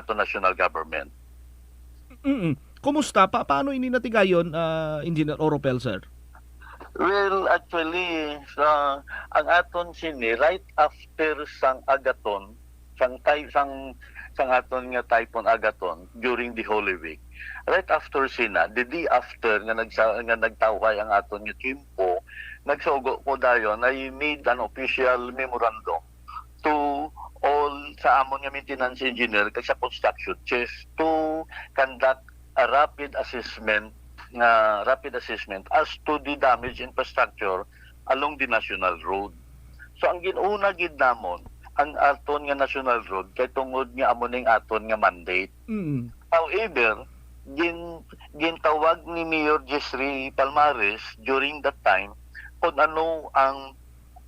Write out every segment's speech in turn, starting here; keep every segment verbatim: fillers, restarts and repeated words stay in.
to national government. Mm-mm. Kumusta? Pa, paano ini natigayon, ah, Engineer Oropel, sir? Well, actually, sa, ang aton sini, right after sang Agaton, sang ty-, sang, sang aton nga Typhoon Agaton during the Holy Week, right after sina, the day after nga nagsa-, nga nagtawhay ang aton nga tiyempo, nagsugo ko dayon, I made an official memorandum to all sa amon nga maintenance engineer kag sa construction chief to conduct a rapid assessment, nga rapid assessment as to the damage infrastructure along the national road. So, ang gin-una gid namon, ang aton nga national road, kay tungod nga amo ning aton nga mandate. Mm. However, gin-, gintawag ni Mayor Jesry Palmares during that time kung ano ang,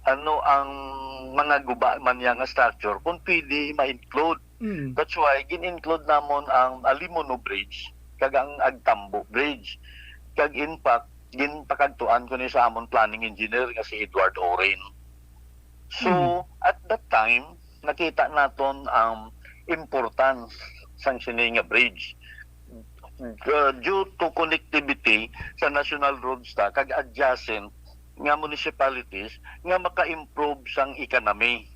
ano ang mga guba man niya nga structure kung pwede ma-include. Mm. That's why gin-include namon ang Alimono Bridge kag ang Agtambo Bridge. Kag in fact, ginpakadtuan ko ni sa amon planning engineer nga si Edward Oren. So, Mm. at that time, nakita naton ang importance sang sini nga bridge. Uh, due to connectivity sa national roads ta kag adjacent nga municipalities nga maka-improve sang economy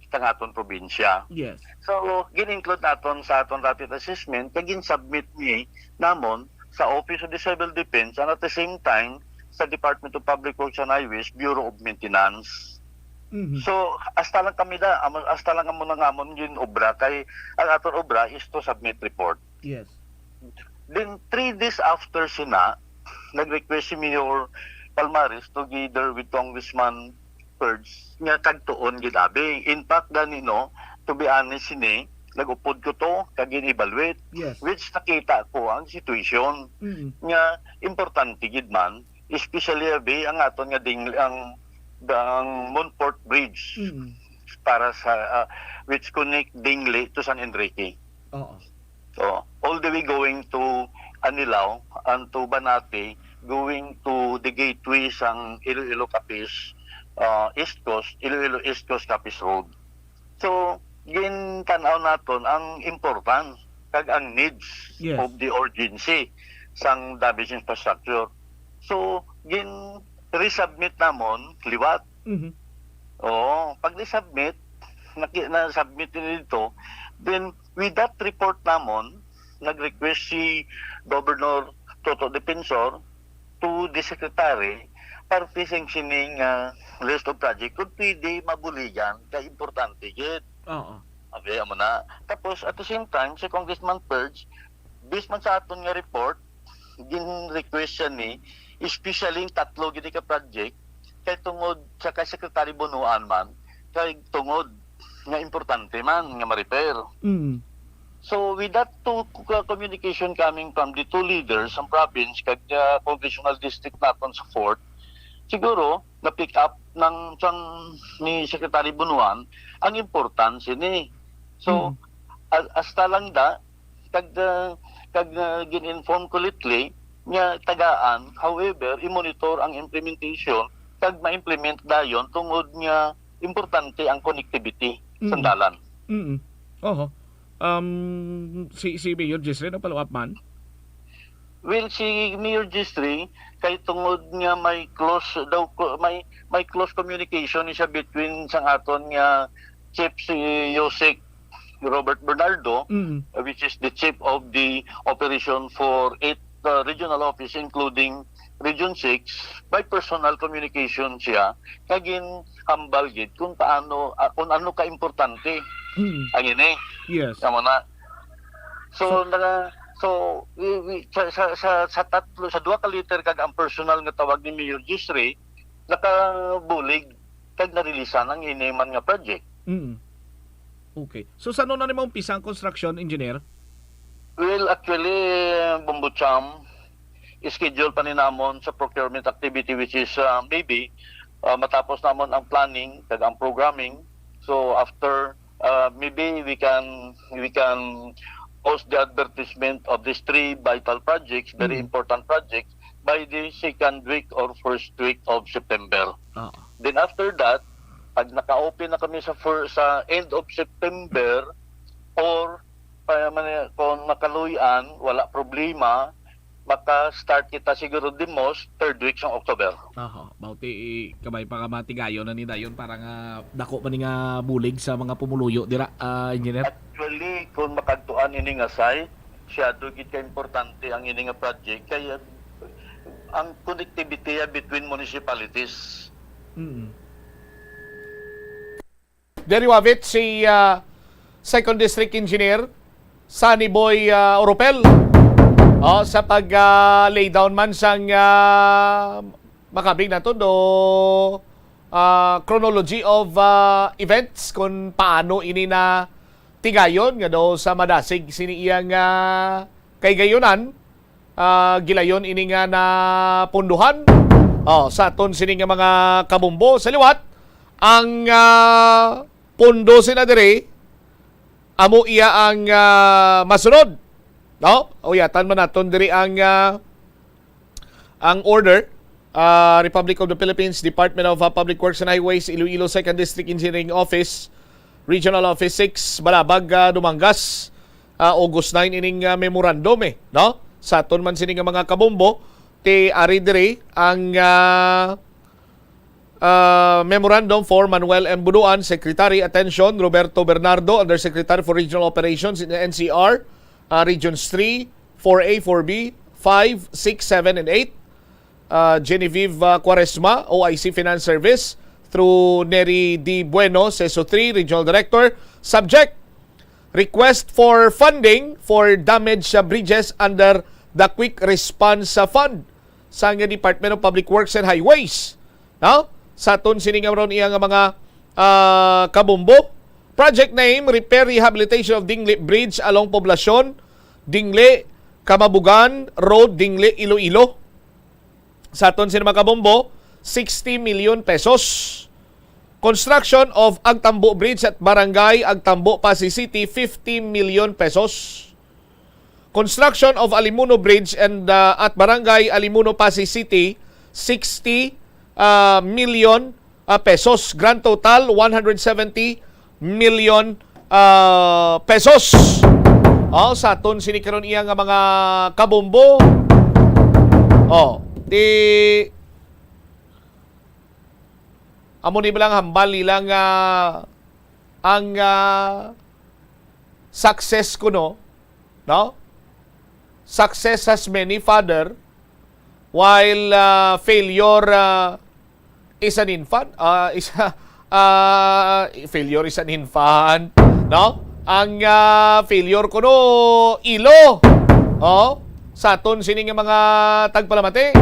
sang aton probinsya. Yes. So, gin-include naton sa aton rapid assessment kag gin-submit ni namon sa Office of the Civil Defense and at the same time sa Department of Public Works and Highways, Bureau of Maintenance. Mhm. So, hasta lang kami da, amo, hasta lang amo na nga amon gin-obra kay ang aton obra is to submit report. Yes. Then, three days after sina, nag-request si Mayor Palmares together with Congressman Purge nga kagtuon gid abi. In fact, gani, no, to be honest, sini, nag-upod ko to, kag gin-evaluate, Yes. which nakita ko ang situation Mm. nga importante gid man, especially abi ang aton nga ding-, ang, ang Montfort Bridge Mm. para sa, ah, which connect Dingli to San Enrique. Oo. So, all the way going to Anilao and to Banate, going to the gateway sang Iloilo Capiz, ah, East Coast, Iloilo East Coast Capiz Road. So, gintan-aw naton ang importance kag ang needs Yes. of the urgency sang damage infrastructure. So, gin-resubmit namon liwat. Mhm. Oo, pag ni-submit, naki-, na-submit nila dito, then with that report namon, nag-request si Governor Toto Defensor to the secretary, parte sing sining, ah, list of project, kung pwede mabuligan, kay importante gid. Oo. Abi, amo na. Tapos, at the same time, si Congressman Purge, based man sa aton nga report, gin-request siya ni, especially yung tatlo gini ka project, kay tungod sa kay Secretary Bonoan man, kay tungod nga importante man nga ma-repair. Mm. So, with that two, uh, communication coming from the two leaders, ang province kag, uh, congressional district naton sa Fourth, siguro, na-pick up ng, sang, ni Secretary Bonoan ang importance ini. So, Mm. a-, hasta lang da, kag, uh, kag, uh, gin-inform ko lately nga tagaan, however, i-monitor ang implementation kag ma-implement dayon tungod nga importante ang connectivity sa Mm. dalan. Mm. Oho. Um, si, si Mayor Jesry, nag-follow up man? Well, si Mayor Jesry, kay tungod nga may close daw ko, may, may close communication siya between sang aton nga chief si Yusek Robert Bernardo, Mm. uh, which is the chief of the operation for eight, uh, regional office, including Region Six, by personal communication siya, kag ginhambal gid kung paano, ah, kung ano ka importante Mm. ang ini. Yes. Tama na. So, So, naka-, so, we, we, sa, sa, sa, sa tatlo, sa duha ka letter kag ang personal nga tawag ni Mayor Jesry, nakabulig kag narilisan ang ini man nga project. Mm. Okay. So, sa ano na ni maumpisa ang construction, engineer? Well, actually, Bombo Cham, schedule pa ni namon sa procurement activity, which is, uh, maybe, uh, matapos namon ang planning kag ang programming. So, after, uh, maybe we can, we can post the advertisement of these three vital projects, very Mm. important projects, by the second week or first week of September. Oo. Then after that, pag naka-open na kami sa fir-, sa end of September or Pa man, kung makaluy-an, wala problema, maka-start kita siguro the most third week sang October. Aha, bauti, kabay pa nga matigayon na ni dayon para nga dako man ni nga bulig sa mga pumuluyo dira, ah, Engineer. Actually, kung makagtuan ini nga site, siyado gid ka importante ang ini nga project kay ang connectivity between municipalities. Mm. There you have it, si, ah, Second District Engineer Sunny Boy, ah, Oropel. Oh, sa pag, ah, lay down man sang, ah, makabig nato do, ah, chronology of, ah, events kung paano ini na tigayon nga do sa madasig sini iyang, ah, kahigayonan, ah, gilayon ini nga napunduhan. Oh, sa aton sini nga mga kabumbo sa liwat, ang, ah, pundo sina diri, amo iya ang, ah, masunod. No? Uyatan man naton diri ang, ah, ang order. Ah, Republic of the Philippines, Department of, ah, Public Works and Highways, Iloilo Second District Engineering Office, Regional Office six, Balabag, ah, Dumangas. Ah, August nine ining, ah, memorandum, eh, no? Sa aton man sini nga mga kabumbo, ti ari diri ang, ah, ah, memorandum for Manuel M. Buduan, Secretary. Attention, Roberto Bernardo, Undersecretary for Regional Operations in the N C R, ah, Regions three, four A, four B, five, six, seven, and eight. Ah, Genevieve, ah, Cuaresma, O I C Finance Service, through Neri D. Bueno, CESO three, Regional Director. Subject, request for funding for damaged, ah, bridges under the Quick Response, ah, Fund sang Department of Public Works and Highways. No? Sa aton sini nga ron iya nga mga, ah, kabumbo. Project name, Repair Rehabilitation of Dingle Bridge along Poblacion, Dingle, Camabugan Road, Dingle, Iloilo. Sa aton sini mga kabumbo, sixty million pesos. Construction of Agtambo Bridge at Barangay Agtambo, Passi City, fifty million pesos. Construction of Alimuno Bridge and, uh, at Barangay Alimuno, Passi City, sixty, uh, million, uh, pesos. Grand total, one hundred seventy million, uh, pesos. Oh, sa aton sini karon iya nga mga kabumbo. Oh, di amo ni bilang hambal nila nga ang, ah, success kuno, no? Success has many father, while, ah, failure, ah, is an infant. Ah, is, ah, failure is an infant, no? Ang, ah, failure kuno ilo. Oh, sa aton sini nga mga tagpalamati.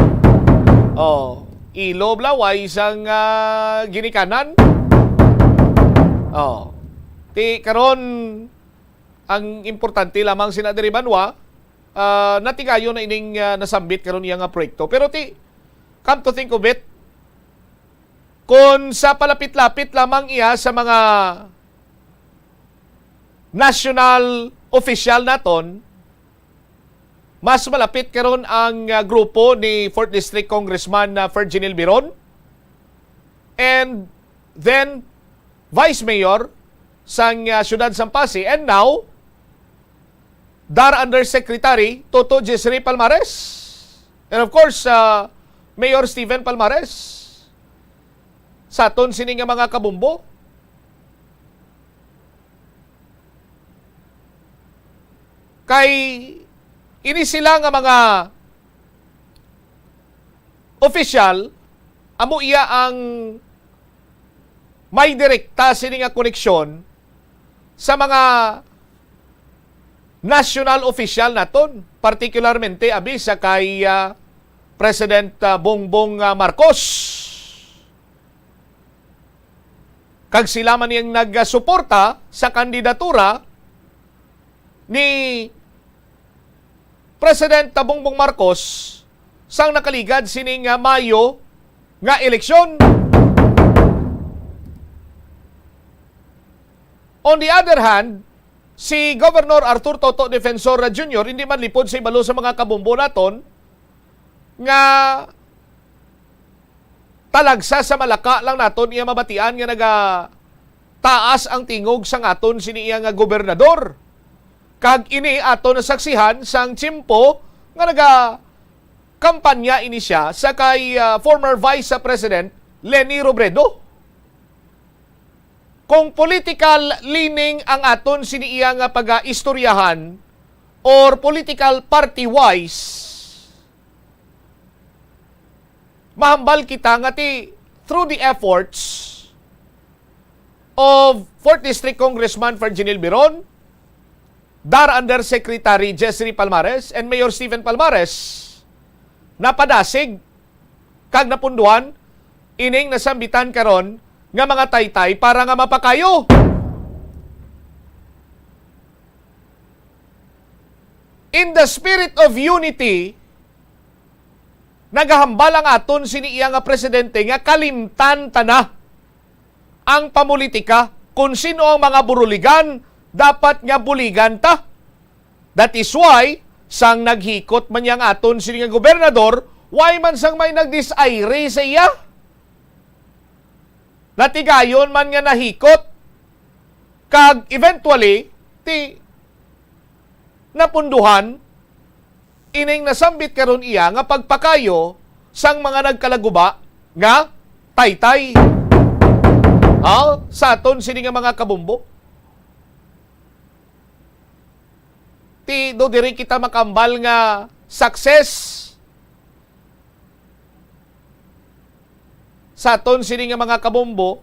Oh, ilo bala, way sang, ah, ginikanan. Oh. Ti karon, ang importante lamang sina diri banwa, ah, natigayon na ining, ah, nasambit karon iya nga proyekto. Pero ti, come to think of it, kung sa palapit-lapit lamang iya sa mga national official naton, mas malapit karon ang, ah, grupo ni Fourth District Congressman, ah, Fergenil Biron. And then, Vice Mayor sang, ah, siyudad sang Passi. And now, DAR Undersecretary Toto Jezreel Palmares. And of course, ah, Mayor Steven Palmares. Sa aton sini nga mga kabumbo. Kay ini sila nga mga opisyal, amo iya ang may direkta sini nga koneksyon sa mga national official naton, particularmente abi sa kay, ah, President, ah, Bongbong, ah, Marcos. Kag sila man yang nagsuporta sa kandidatura ni President Bongbong Marcos sang nakaligad sining, ah, Mayo nga eleksyon. On the other hand, si Governor Arthur Toto Defensor Junior hindi man lipod sa ibalo sa mga kabumbo naton nga talagsa sa Malacca lang naton iya mabatian nga nagataas ang tingog sang aton sini iya nga gobernador. Kag ini ato nasaksihan sang tiyempo nga nagakampanya ini siya sa kay, ah, former Vice President Leni Robredo. Kung political leaning ang aton sini iya nga pagaistoryahan or political party-wise, mahambal kita nga ti through the efforts of fourth District Congressman Ferdinand Biron, DAR Undersecretary Jezreel Palmares, and Mayor Stephen Palmares, napadasig kag napunduhan ining nasambitan karon nga mga taytay para nga mapakayo. In the spirit of unity, nagahambal ang aton sini iya nga presidente nga kalimtan ta na ang pamulitika, kung sino ang mga buruligan, dapat nga buligan ta. That is why, sang naghikot man yang aton sini nga gobernador, why man sang may nagdisaire sa iya? Natigayon man nga nahikot, kag eventually, ti napunduhan ining nasambit karon iya nga pagpakayo sang mga nagkalaguba nga taytay. Ha? Sa aton sini nga mga kabombo. Ti do diri kita makambal nga success sa aton sini nga mga kabombo,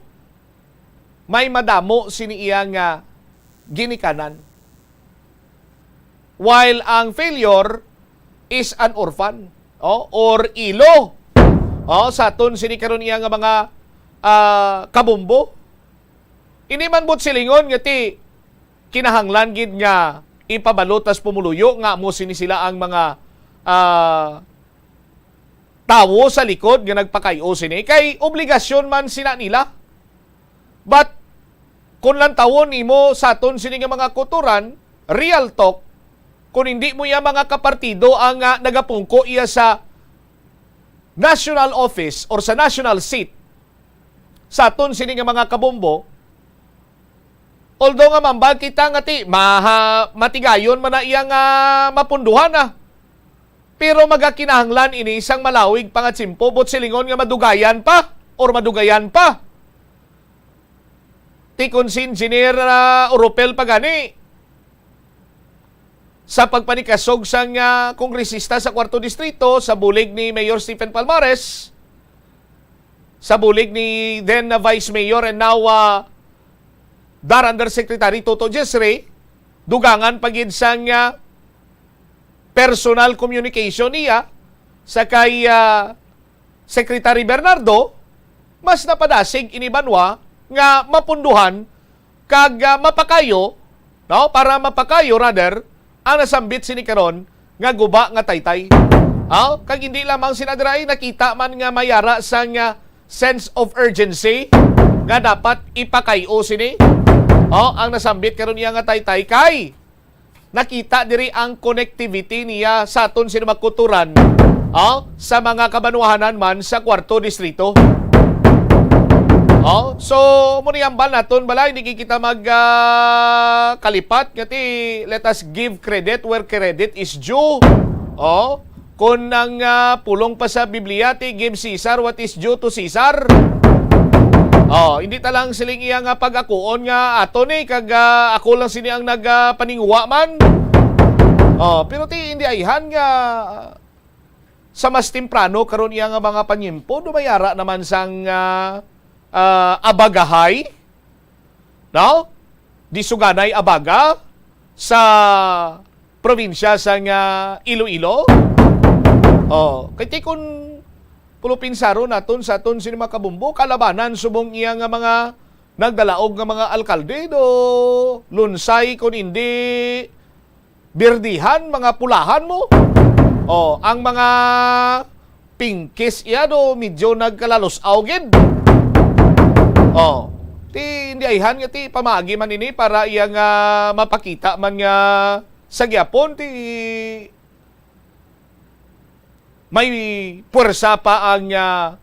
may madamo sini iya nga ginikanan. While ang failure is an orphan, oh, or ilo, oh, sa aton sini karon iya nga mga, ah, kabombo. Ini man buot silingon nga ti kinahanglan gid nga ipabalo tas pumuluyo nga amo sini sila ang mga, ah, tawo sa likod nga nagpakay-o sini, kay obligasyon man sina nila. But kung lantawon nimo sa aton sini nga mga kulturan, real talk, kung hindi mo iya mga kapartido ang, ah, nagapungko iya sa national office or sa national seat, sa aton sini nga mga kabombo, although nga mambal kita nga ti maha, matigayon man na iya nga mapunduhan na, pero magakinahanglan ini sang malawig pa nga tiyempo, buot silingon nga madugayan pa or madugayan pa. Ti kon si Engineer, ah, Oropel pa gani, sa pagpanikasog sang, ah, kongresista sa Kwarto Distrito, sa bulig ni Mayor Stephen Palmares, sa bulig ni then na Vice Mayor and now, ah, DAR Undersecretary Toto Jezreel, dugangan pa gid sang, ah, personal communication niya sa kay, ah, Secretary Bernardo, mas napadasig ini banwa nga mapunduhan kag, ah, mapakayo, no? Para mapakayo, rather, ang nasambit sini karon nga guba nga taytay. Ah, kag hindi lamang sina dira, ay nakita man nga may ara sang, ah, sense of urgency nga dapat ipakay-o sini, oh, ang nasambit karon iya nga taytay kay nakita diri ang connectivity niya sa aton sini mga kulturan, oh, sa mga kabanwahanan man sa Kwarto Distrito. Oh, so, mo ni hambal naton, balay, hindi kita mag, ah, kalipat nga ti, let us give credit where credit is due. Oh, kung ang, ah, pulong pa sa Biblia, ti, "Give Cesar what is due to Cesar." Oh, hindi ta lang siling iya nga pag-akuon nga ato ni, kag, ah, ako lang sini ang nag, ah, paninguha man. Oh, pero ti, hindi ayhan nga sa mas temprano karon iya nga mga panyimpo, dumayara naman sang, ah, ah, abagahay, no? Di suganay abaga sa probinsya sang, ah, Iloilo. Oh, kay ti kun pulupinsaron naton sa aton sini mga kabumbo, kalabanan subong iya nga mga nagdalaog nga mga alkalde, do lunsay kun hindi birdihan, mga pulahan mo. Oh, ang mga pingkis iya do medyo nagkalalos-aw gid. Oh, ti hindi ayhan nga ti pamaagi man ini para iya nga mapakita man nga sa gihapon ti may puwersa pa ang, ah,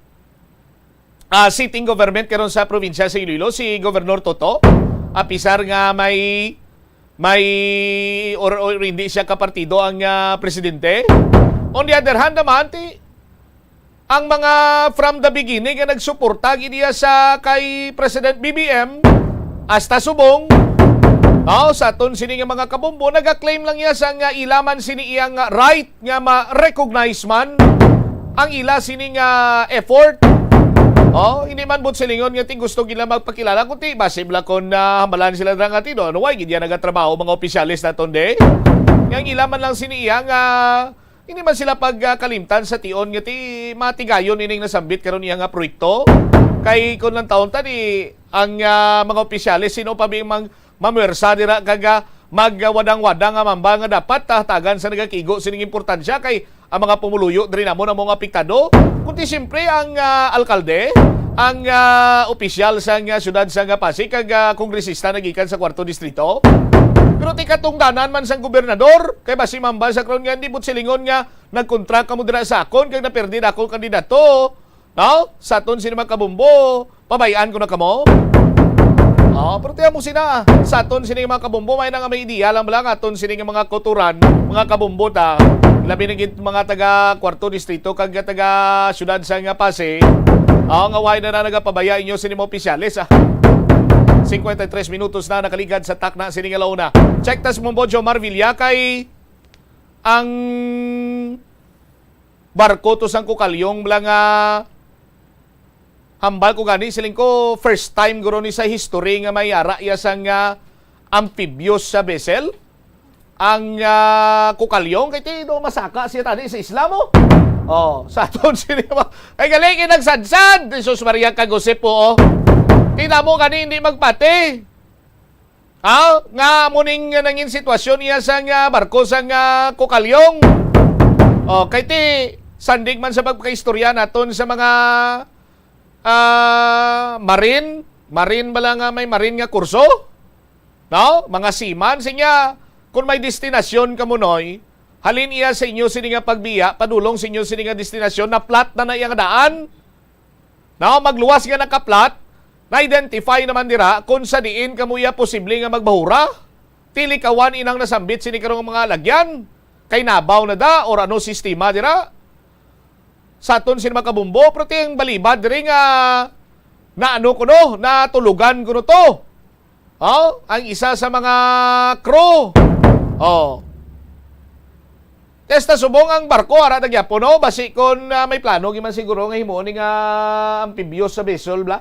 ah, sitting government karon sa probinsya sa Iloilo, si Governor Toto. Apisar nga may may or, or hindi siya kapartido ang, ah, presidente. On the other hand naman, ti, ang mga from the beginning nga nagsuporta gid niya sa kay President B B M, hasta subong, oh, sa aton sini nga mga kabombo, nagaklaim lang niya sa nga ila man sini iyang right nga ma-recognize man ang ila sini nga effort. Oh, hindi man buot silingon nga ti gusto gila magpakilala, kundi basi bala kon, ah, hambalan sila dira nga ti, no, ano, why gid yan nagatrabaho mga opisyales naton, de? Nga ang ila man lang sini iya nga hindi man sila pagkalimtan sa tion nga ti matigayon ining nasambit karon iya nga proyekto. Kay kung lang taon ta, di ang, ah, mga opisyales, sino pa bing mang-, mamwersa dira kag, ah, magwadang-wadang nga mamba nga dapat, ah, tagan sa nagakigo sining importansya kay ang mga pumuluyo diri namon ang mga apektado. Kundi siyempre ang, ah, alkalde, ang, ah, opisyal sang, ah, siyudad sang, ah, Pasig kag, ah, kongresista nagikan sa Kwarto Distrito. Pero ti katungdanan man sang gobernador, kay basi mamba sa karon nga hindi buot silingon nga nagkontra kamo dira sa akon kag naperde na akong kandidato. No? Sa aton sini mga kabombo, pabayaan ko na kamo. Oh, pero tiyan mo sina, sa aton sini mga kabombo, may na nga may ideya lang bala nga aton sini nga mga kotoran, mga kabombo ta. Labi na gid mga taga Kwarto Distrito kag taga siyudad sa nga Pasig. Oh, nga why na, na nagapabaya inyo sini mga opisyales, ah. Cincuenta y tres minutos na nakaligad sa takna sini nga launa. Check tas mo, Bojo Marvilla, kay ang barko to sang Kokalyong bala nga hambal ko gani, siling ko, first time guro ni sa history nga may ara iya sang, ah, amphibious sa vessel. Ang, ah, Kokalyong, kay ti, do, masaka siya tani sa isla mo. Oh, sa aton sini ba? Kay galing, kay nagsadsad. Jesus Maria, kagusip po, oh. Kita mo gani, hindi magpati. Ha? Nga mo ning nangin sitwasyon iya sang, ah, barko sang, ah, Kokalyong. Oh, kay ti, sandig man sa pagpakaistorya naton sa mga, ah, marine, marine bala nga may marine nga kurso? No? Mga seaman, sinya, kung may destinasyon ka mo, Noy, halin iya sa inyo sini nga pagbiya, padulong sa inyo sini nga destinasyon, na-plot na na iya nga daan. No, magluwas nga nakaplat, na-identify naman dira kung sa diin kamo iya posible nga magbahura. Tilikawan inang nasambit sini karong mga lagyan. Kay nabaw na da or ano sistema dira. Sa aton sini mga kabumbo, pero ting balibad diri nga naano kuno, natulugan kuno to. Oh, ang isa sa mga crew. Oh. Testa subong ang barko, ara na gyapon, no? Basi kon, ah, may plano gyud man siguro nga himuon ni nga amphibious sa vessel, bla?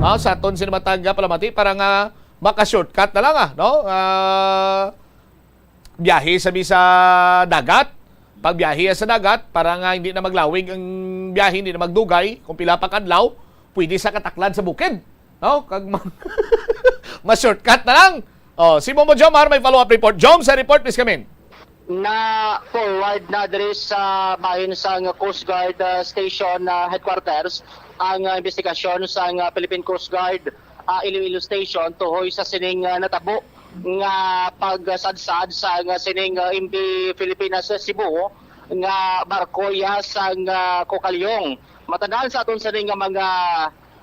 Ah, sa aton sini matag, ah, palamati para nga maka-shortcut na lang, ah, no? Ah, biyahe sa bisa dagat. Pagbiyahe sa dagat, para nga hindi na maglawig ang biyahe, hindi na magdugay, kung pila pa kadlaw, pwede sa kataklad sa bukid. No? Kag ma-, ma-shortcut na lang. Oh, si Momo Jomar may follow-up report. Jom, sa report, please come in. Na-forward na diri sa bahin sang Coast Guard, ah, Station, ah, Headquarters ang, ah, investigasyon sang, ah, Philippine Coast Guard, ah, Iloilo Station tuhoy sa sining, ah, natabo nga pagsadsad sang, ah, sining, ah, M V Filipinas Cebu nga barko iya sang, ah, Kokalyong. Matagaan sa aton sini nga mga,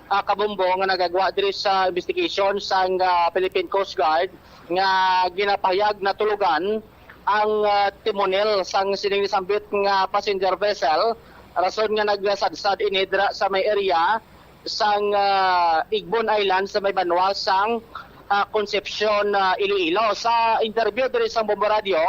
ah, kabombo nga nagagwa diri sa investigation sang, ah, Philippine Coast Guard nga ginapahayag na tulugan ang, ah, timonel sang sining nisambit nga passenger vessel, rason nga nagsadsad ini dira sa may area sang, ah, Igbon Island sa may banwa sang, ah, Concepcion, ah, Iloilo. Sa interview diri sa Bombo Radio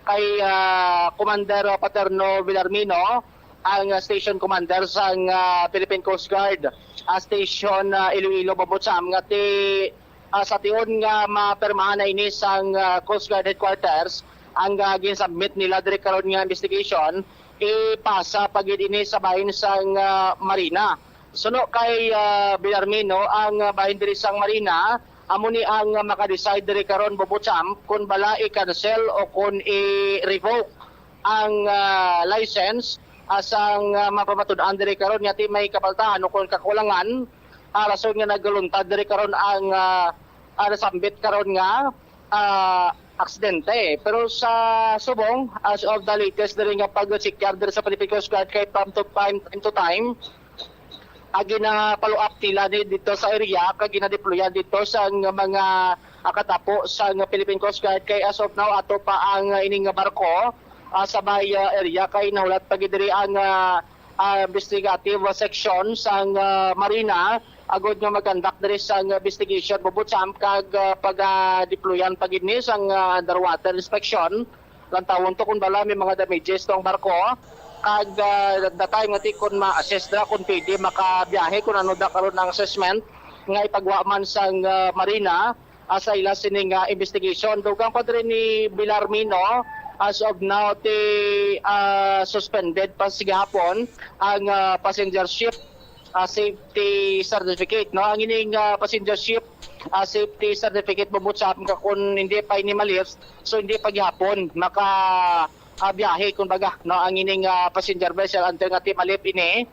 kay, ah, Commander Paterno Villarmino, ang, ah, station commander sang, ah, Philippine Coast Guard, ah, Station, ah, Iloilo, Bombo Cham, nga ti, ah, sa tion nga mapirmahan na ini sang, ah, Coast Guard Headquarters, ang, ah, ginsubmit nila diri karon nga investigation, ipasa pa gid ini sa bahin sang, ah, Marina. Suno kay, ah, Villarmino, ang, ah, bahin diri sang Marina, amo ni ang, ah, maka-decide diri karon, Bobo Champ, kung bala i-cancel o kung i-revoke ang, ah, license, ah, sang, ah, mapamatud-an diri karon nga ti may kapaltahan o kung kakulangan, ah, rason nga nagluntad diri karon ang, ah, ah, nasambit karon nga, ah, aksidente. Pero sa subong, as of the latest diri nga pag-check diri sa Philippine Coast Guard kay from to time, time to time, ah, gina-follow up nila ni dito sa area kag ginadeployan dito sa mga, nakatapo sang Philippine Coast Guard, kay as of now ato pa ang, ah, ining barko, ah, sa may, ah, area, kay nahulat pa gid diri ang, ah, ah, investigative section sang, ah, Marina, agod nga mag-conduct diri sang investigation, Bobo Champ, kag, ah, pag-deployan pa gid ni sang, ah, underwater inspection. Lantawon to kung bala may mga damages to ang barko. Kag, ah, the time nga ti kun ma-assess na, kung pwede makabiyahe, kung ano da karon ang assessment nga ipagwa man sang, ah, Marina, ah, sa ila sining, ah, investigation. Dugang pa diri ni Bilarmino, as of now, ti, ah, suspended pa sa gihapon ang, ah, passenger ship, ah, safety certificate, no? Ang ining, ah, passenger ship, ah, safety certificate, Bobo Champ, nga kung hindi pa ini ma-lift, so hindi pa gihapon maka, ah, biyahe, kumbaga, no? Ang ining, ah, passenger vessel until nga ti ma-lift ini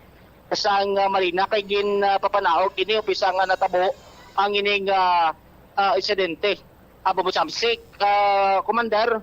sang, ah, Marina, kay gin, ah, papanaog ini, umpisa nga natabo ang ining, ah, ah, insidente. Ah, Bobo Champ, si, ah, Commander,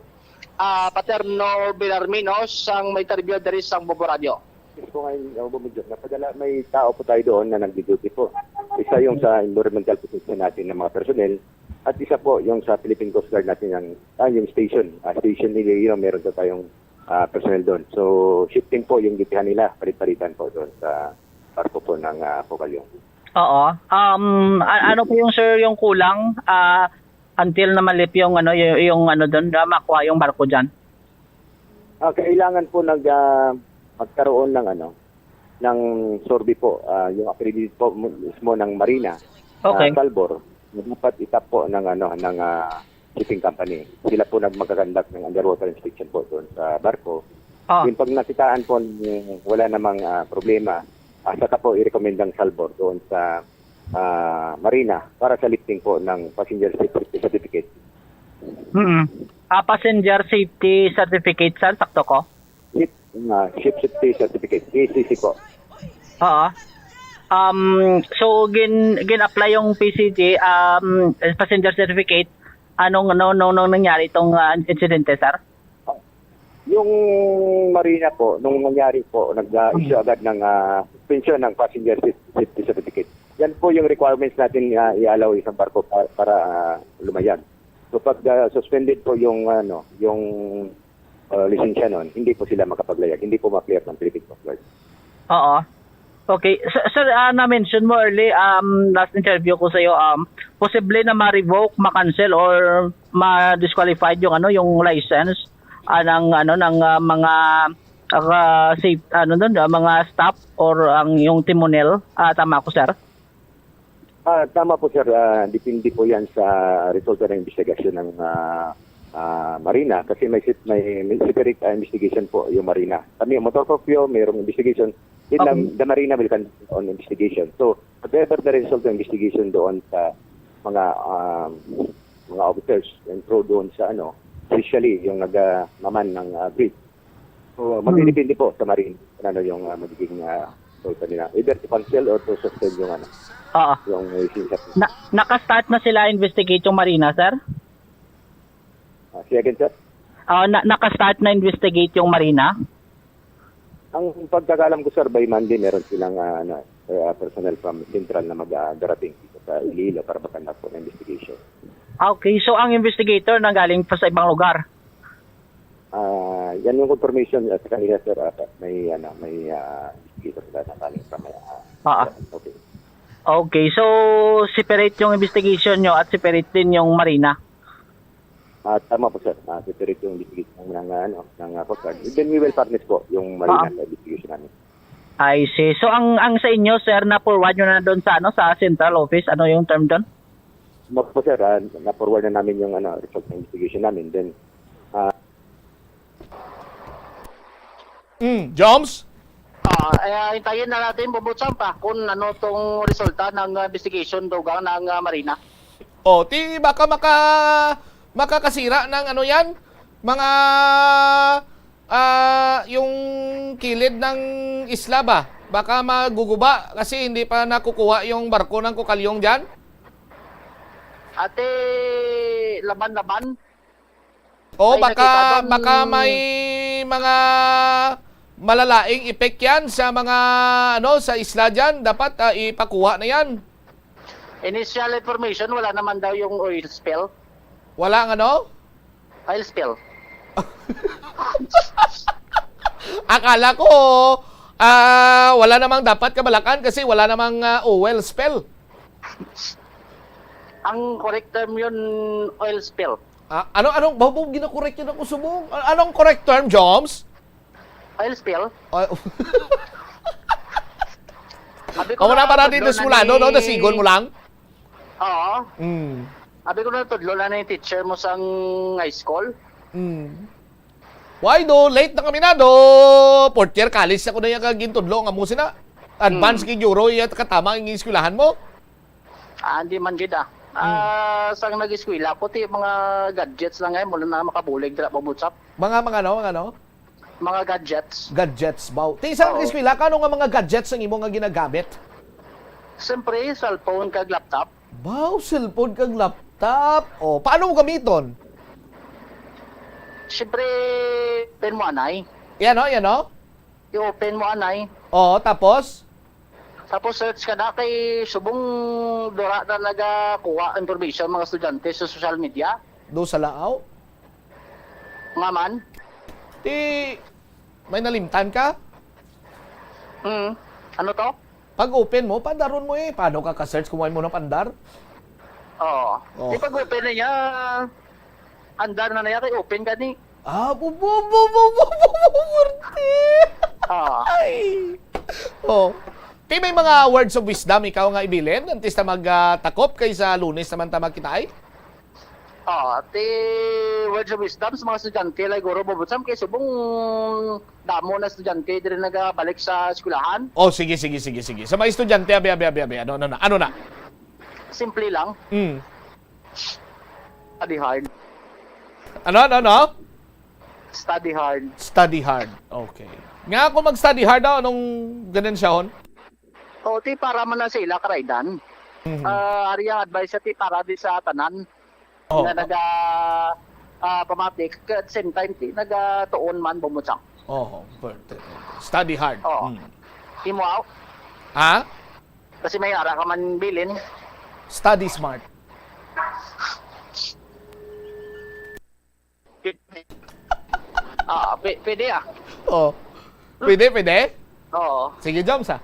ah, Paterno Villarminos ang may interview diri sang Bobo Radio. Yes po, ngayon, uh, Bobo Jun, napadala, may tao po tayo doon na nagdi-duty po. Isa yung sa environmental protection natin ng mga personnel, at isa po yung sa Philippine Coast Guard natin, ang, ah, yung station. Ah, station ni Leo, meron po tayong, ah, personnel doon. So, shifting po yung dutihan nila, palit-palitan po doon sa barko po ng, ah, Cocalyong. Oo. Um, a-, ano po yung, sir, yung kulang, ah, until na malip yung, ano, yung, yung, ano, doon, na makuha yung barko dyan? Ah, kailangan po nag, ah, magkaroon ng, ano, ng survey po, ah, yung accredited po mu-, mismo ng Marina, ah, Okay. Salvor, na dapat itap po ng, ano, ng, ah, shipping company. Sila po nag-, magkakandak ng underwater inspection po doon sa barko. Ah. Yung pag nakitaan po ng wala namang, ah, problema, ah, saka po i-recommend ang Salvor doon sa, ah, Marina para sa lifting po ng passenger safety certificate. Mm. Ah, passenger safety certificate, sir, sakto ko? Ship, ah, ship safety certificate, P S C C po. Oo. Um, so, gin-, gin-apply yung P C C, um, passenger certificate, anong, ano, nung, nung nangyari itong, ah, insidente, sir? Yung Marina po, nung nangyari po, nag-issue agad ng, ah, suspension ng passenger saf-, safety certificate. Yan po yung requirements natin, ah, i-allow isang barko pa-, para, ah, lumayag. So pag, ah, suspended po yung, ano, yung, ah, lisensya nun, hindi po sila makapaglayag, hindi po ma-clear ng Philippine Coast Guard. Oo. Okay. Sir, sir, ah, na-mention mo early, um, last interview ko sa'yo, um, posible na ma-revoke, ma-cancel, or ma-disqualified yung, ano, yung license, ah, ng, ano, ng, ah, mga, ah, safe, ano dun, ah, mga staff or ang, yung timonel. Ah, tama ako, sir? Ah, tama po, sir. Ah, depende po yan sa resulta ng investigasyon ng, ah, ah, Marina kasi may sep-, may, may separate, ah, investigation po yung Marina. Kami, yung Motor Corp, mayroong investigation. Then, Okay. um, the Marina will conduct on investigation. So, whatever the result ng investigation doon sa mga, um, mga officers and crew doon sa, ano, officially yung nag, ah, maman ng, ah, bridge. So, Hmm. magdidepende po sa Marina kung ano yung, ah, magiging, ah, resulta nila. Either to cancel or to suspend yung, ano, Oo. yung lisensya. Na-, naka-start na sila investigate yung Marina, sir? Ah, say again, sir? Ah, na-, naka-start na investigate yung Marina? Ang pagkakalam ko, sir, by Monday meron silang, ah, ano, ah, personnel from Central na mag, ah, darating dito sa Iloilo para mag-conduct po ng investigation. Ah, okay. So, ang investigator nanggaling pa sa ibang lugar? Ah, yan yung confirmation at kanina, sir, ah, may, ano, may, ah, investigator sila na galing sa may, ah, Ah, ah. Okay. Okay. So, separate yung investigation nyo at separate din yung Marina? Ah, tama po, sir. Ah, separate yung investigation ng, ng, ano, ng, ah, Coast Guard. Then we will furnish po yung Marina Ah. sa investigation namin. I see. So, ang, ang sa inyo, sir, na-forward nyo na doon sa, ano, sa central office? Ano yung term doon? Tama po, sir. Ah, na-forward na namin yung, ano, result ng investigation namin. Then, ah, Mm, Joms? Ah, eh, hintayin na natin, Bobo Champ, ah, kung ano tong resulta ng, ah, investigation dugang ng, ah, Marina. Oh, ti baka maka-, makakasira ng ano yan? Mga, ah, yung kilid ng isla ba? Baka maguguba kasi hindi pa nakukuha yung barko ng Kukalyong dyan? Ate, laban-laban. Oh, May baka, nakita bang baka may mga malalaing effect yan sa mga, ano, sa isla dyan. Dapat, ah, ipakuha na yan. Initial information, wala naman daw yung oil spill. Wala nga, no? Oil spill. Akala ko, ah, wala namang dapat kabalakan kasi wala namang, ah, oil spill. Ang correct term yun, oil spill. Ah, ano, anong, bawo gina-correct yun ako subong? A-, anong correct term, Joms? Oil spill. Oil Ako na para dito, Skulado, no? Nasigon mo lang? Oo. Mm. Abi ko na tudlo na ni teacher mo sang high school. Mm. Why do? Late na kami na do. Fourth year college ako na yung kagintudlo nga mo sina. Advance Mm. Gid euro iya katama ang eskwelahan mo. Ah, hindi man gid, ah. Mm. Ah, sang nag-eskwela ko, ti mga gadgets lang, eh, mula na makabulig dira, mabutsap. Mga, mga ano, mga ano? Mga gadgets. Gadgets, baw. Ti, sang Oo. Eskwela, kano nga mga gadgets ang imo nga ginagamit? Siyempre, cellphone kag laptop. Baw, cellphone kag laptop. Oh, paano mo gamiton? Siyempre, pen mo anay. Yan, oh, yan, oh. I-open mo anay. Oo, tapos? Tapos search ka na kay subong dura na nagakuha information mga estudyante sa social media. Do sa laaw? Nga man? Ti, may nalimtan ka? Hmm. Ano to? Pag open mo, pandaron mo eh. Paano ka ka-search kung wala mo na pandar? Oo. Oh. Di pag open na niya, andar na niya kay open ka ni. Ah, bu-, bu-, bu-, bu-, bu-, bu-, bu-, burti. Oo. Ay. Oh. Ti may mga words of wisdom ikaw nga ibilin? Antes ta mag, ah, takop kay sa Lunes naman ta magkita ay? Ah, ti words of wisdom sa mga estudyante, like, guro, mabutsam kay subong damo na estudyante diri nagabalik sa eskwelahan. Oh, sige, sige, sige, sige. Sa mga estudyante, abi, abi, abi, abi. Ano, ano na? Ano na? Simple lang. Mm. Study hard. Ano, ano, ano? Study hard. Study hard. Okay. Nga ako mag-study hard daw, anong ganun siya, hon? O, ti para man na sa ila karaydan. Mhm. Ah, ari ang advice ti para di sa tanan Oo. Nga naga, ah, pamatik, at same time, ti, nagatuon man bumutsang. Oo, per-, te-, te-, study hard. Oo. Mm. Imo, aw? Ha? Kasi may ara ka man bilin. Study smart. Ah, pwe-, pwede, ah. Oh. Pwede, pwede? Oo. Sige, Joms, ah.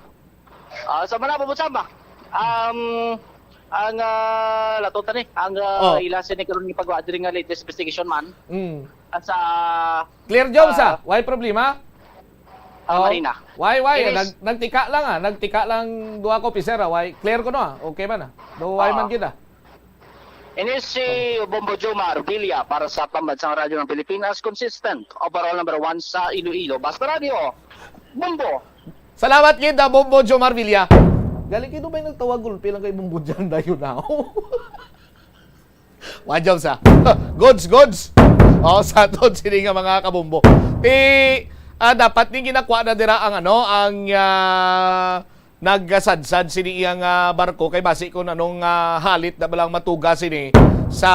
Ah, sa mana, bubutsan ba? Um, ang, ah, lato ta ni, ang, ah, Oh. ila sini karon ni pagwa diri nga latest investigation man. Mm. At sa, Clear, Joms, ah, ah. Way problema? Ah, Oh. Marina. Way, way. It is Nag-, nagtika lang, ah. Nagtika lang duha ka officer, ah. Way, clear ko, no, ah. Okay man, ah. Do, way Ah. man gid, ah. Ini si Bombo Jomar Villa para sa Pambansang Radyo ng Pilipinas, consistent, overall number one sa Iloilo. Basta Radyo, Bombo! Salamat gid, ah, Bombo Jomar Villa. Galing kayo ba yung nagtawag gulpi lang kay Bombo dyan? Dayon na. Wa, Joms, ah. Goods, goods. Oh, sa aton sini nga mga kabombo. Ti, ah, dapat ni ginakuha na dira ang ano, ang, ah, nagsadsad sini iyang, ah, barko kay basi kung anong, ah, halit na balang matuga sini sa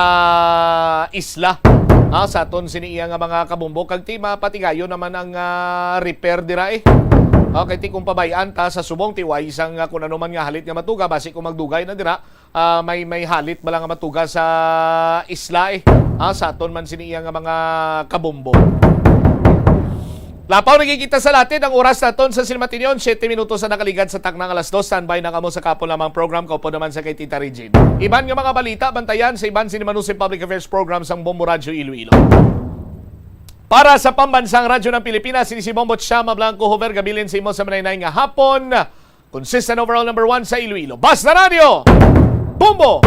isla. Ah, sa aton sini iyang, ah, mga kabombo kag ti mapatigayon naman ang, ah, repair dira eh. Okay, ti kung pabayaan ta sa subong ti way isang, ah, kung ano man nga halit nga matuga basi kung magdugay na dira, ah, may, may halit bala nga matuga sa isla eh. Ah, sa aton man sini iya nga mga kabombo. Lapaw na gid kita sa latid. Ang oras naton sa Sinimatinon, siyete minutos na nakaligad sa taknang alas dos. Standby na kamo sa kapon lamang program. Kaupod naman sa kay Tita Regine. Iban nga mga balita, bantayan sa iban sini Manusi Public Affairs Program sang Bombo Radyo Iloilo. Para sa Pambansang Radyo ng Pilipinas, ini si Bombo Chama Blanco Hover, gabilin sa imo sa manaynay nga hapon. Consistent overall number one sa Iloilo. Basta Radyo! Bombo!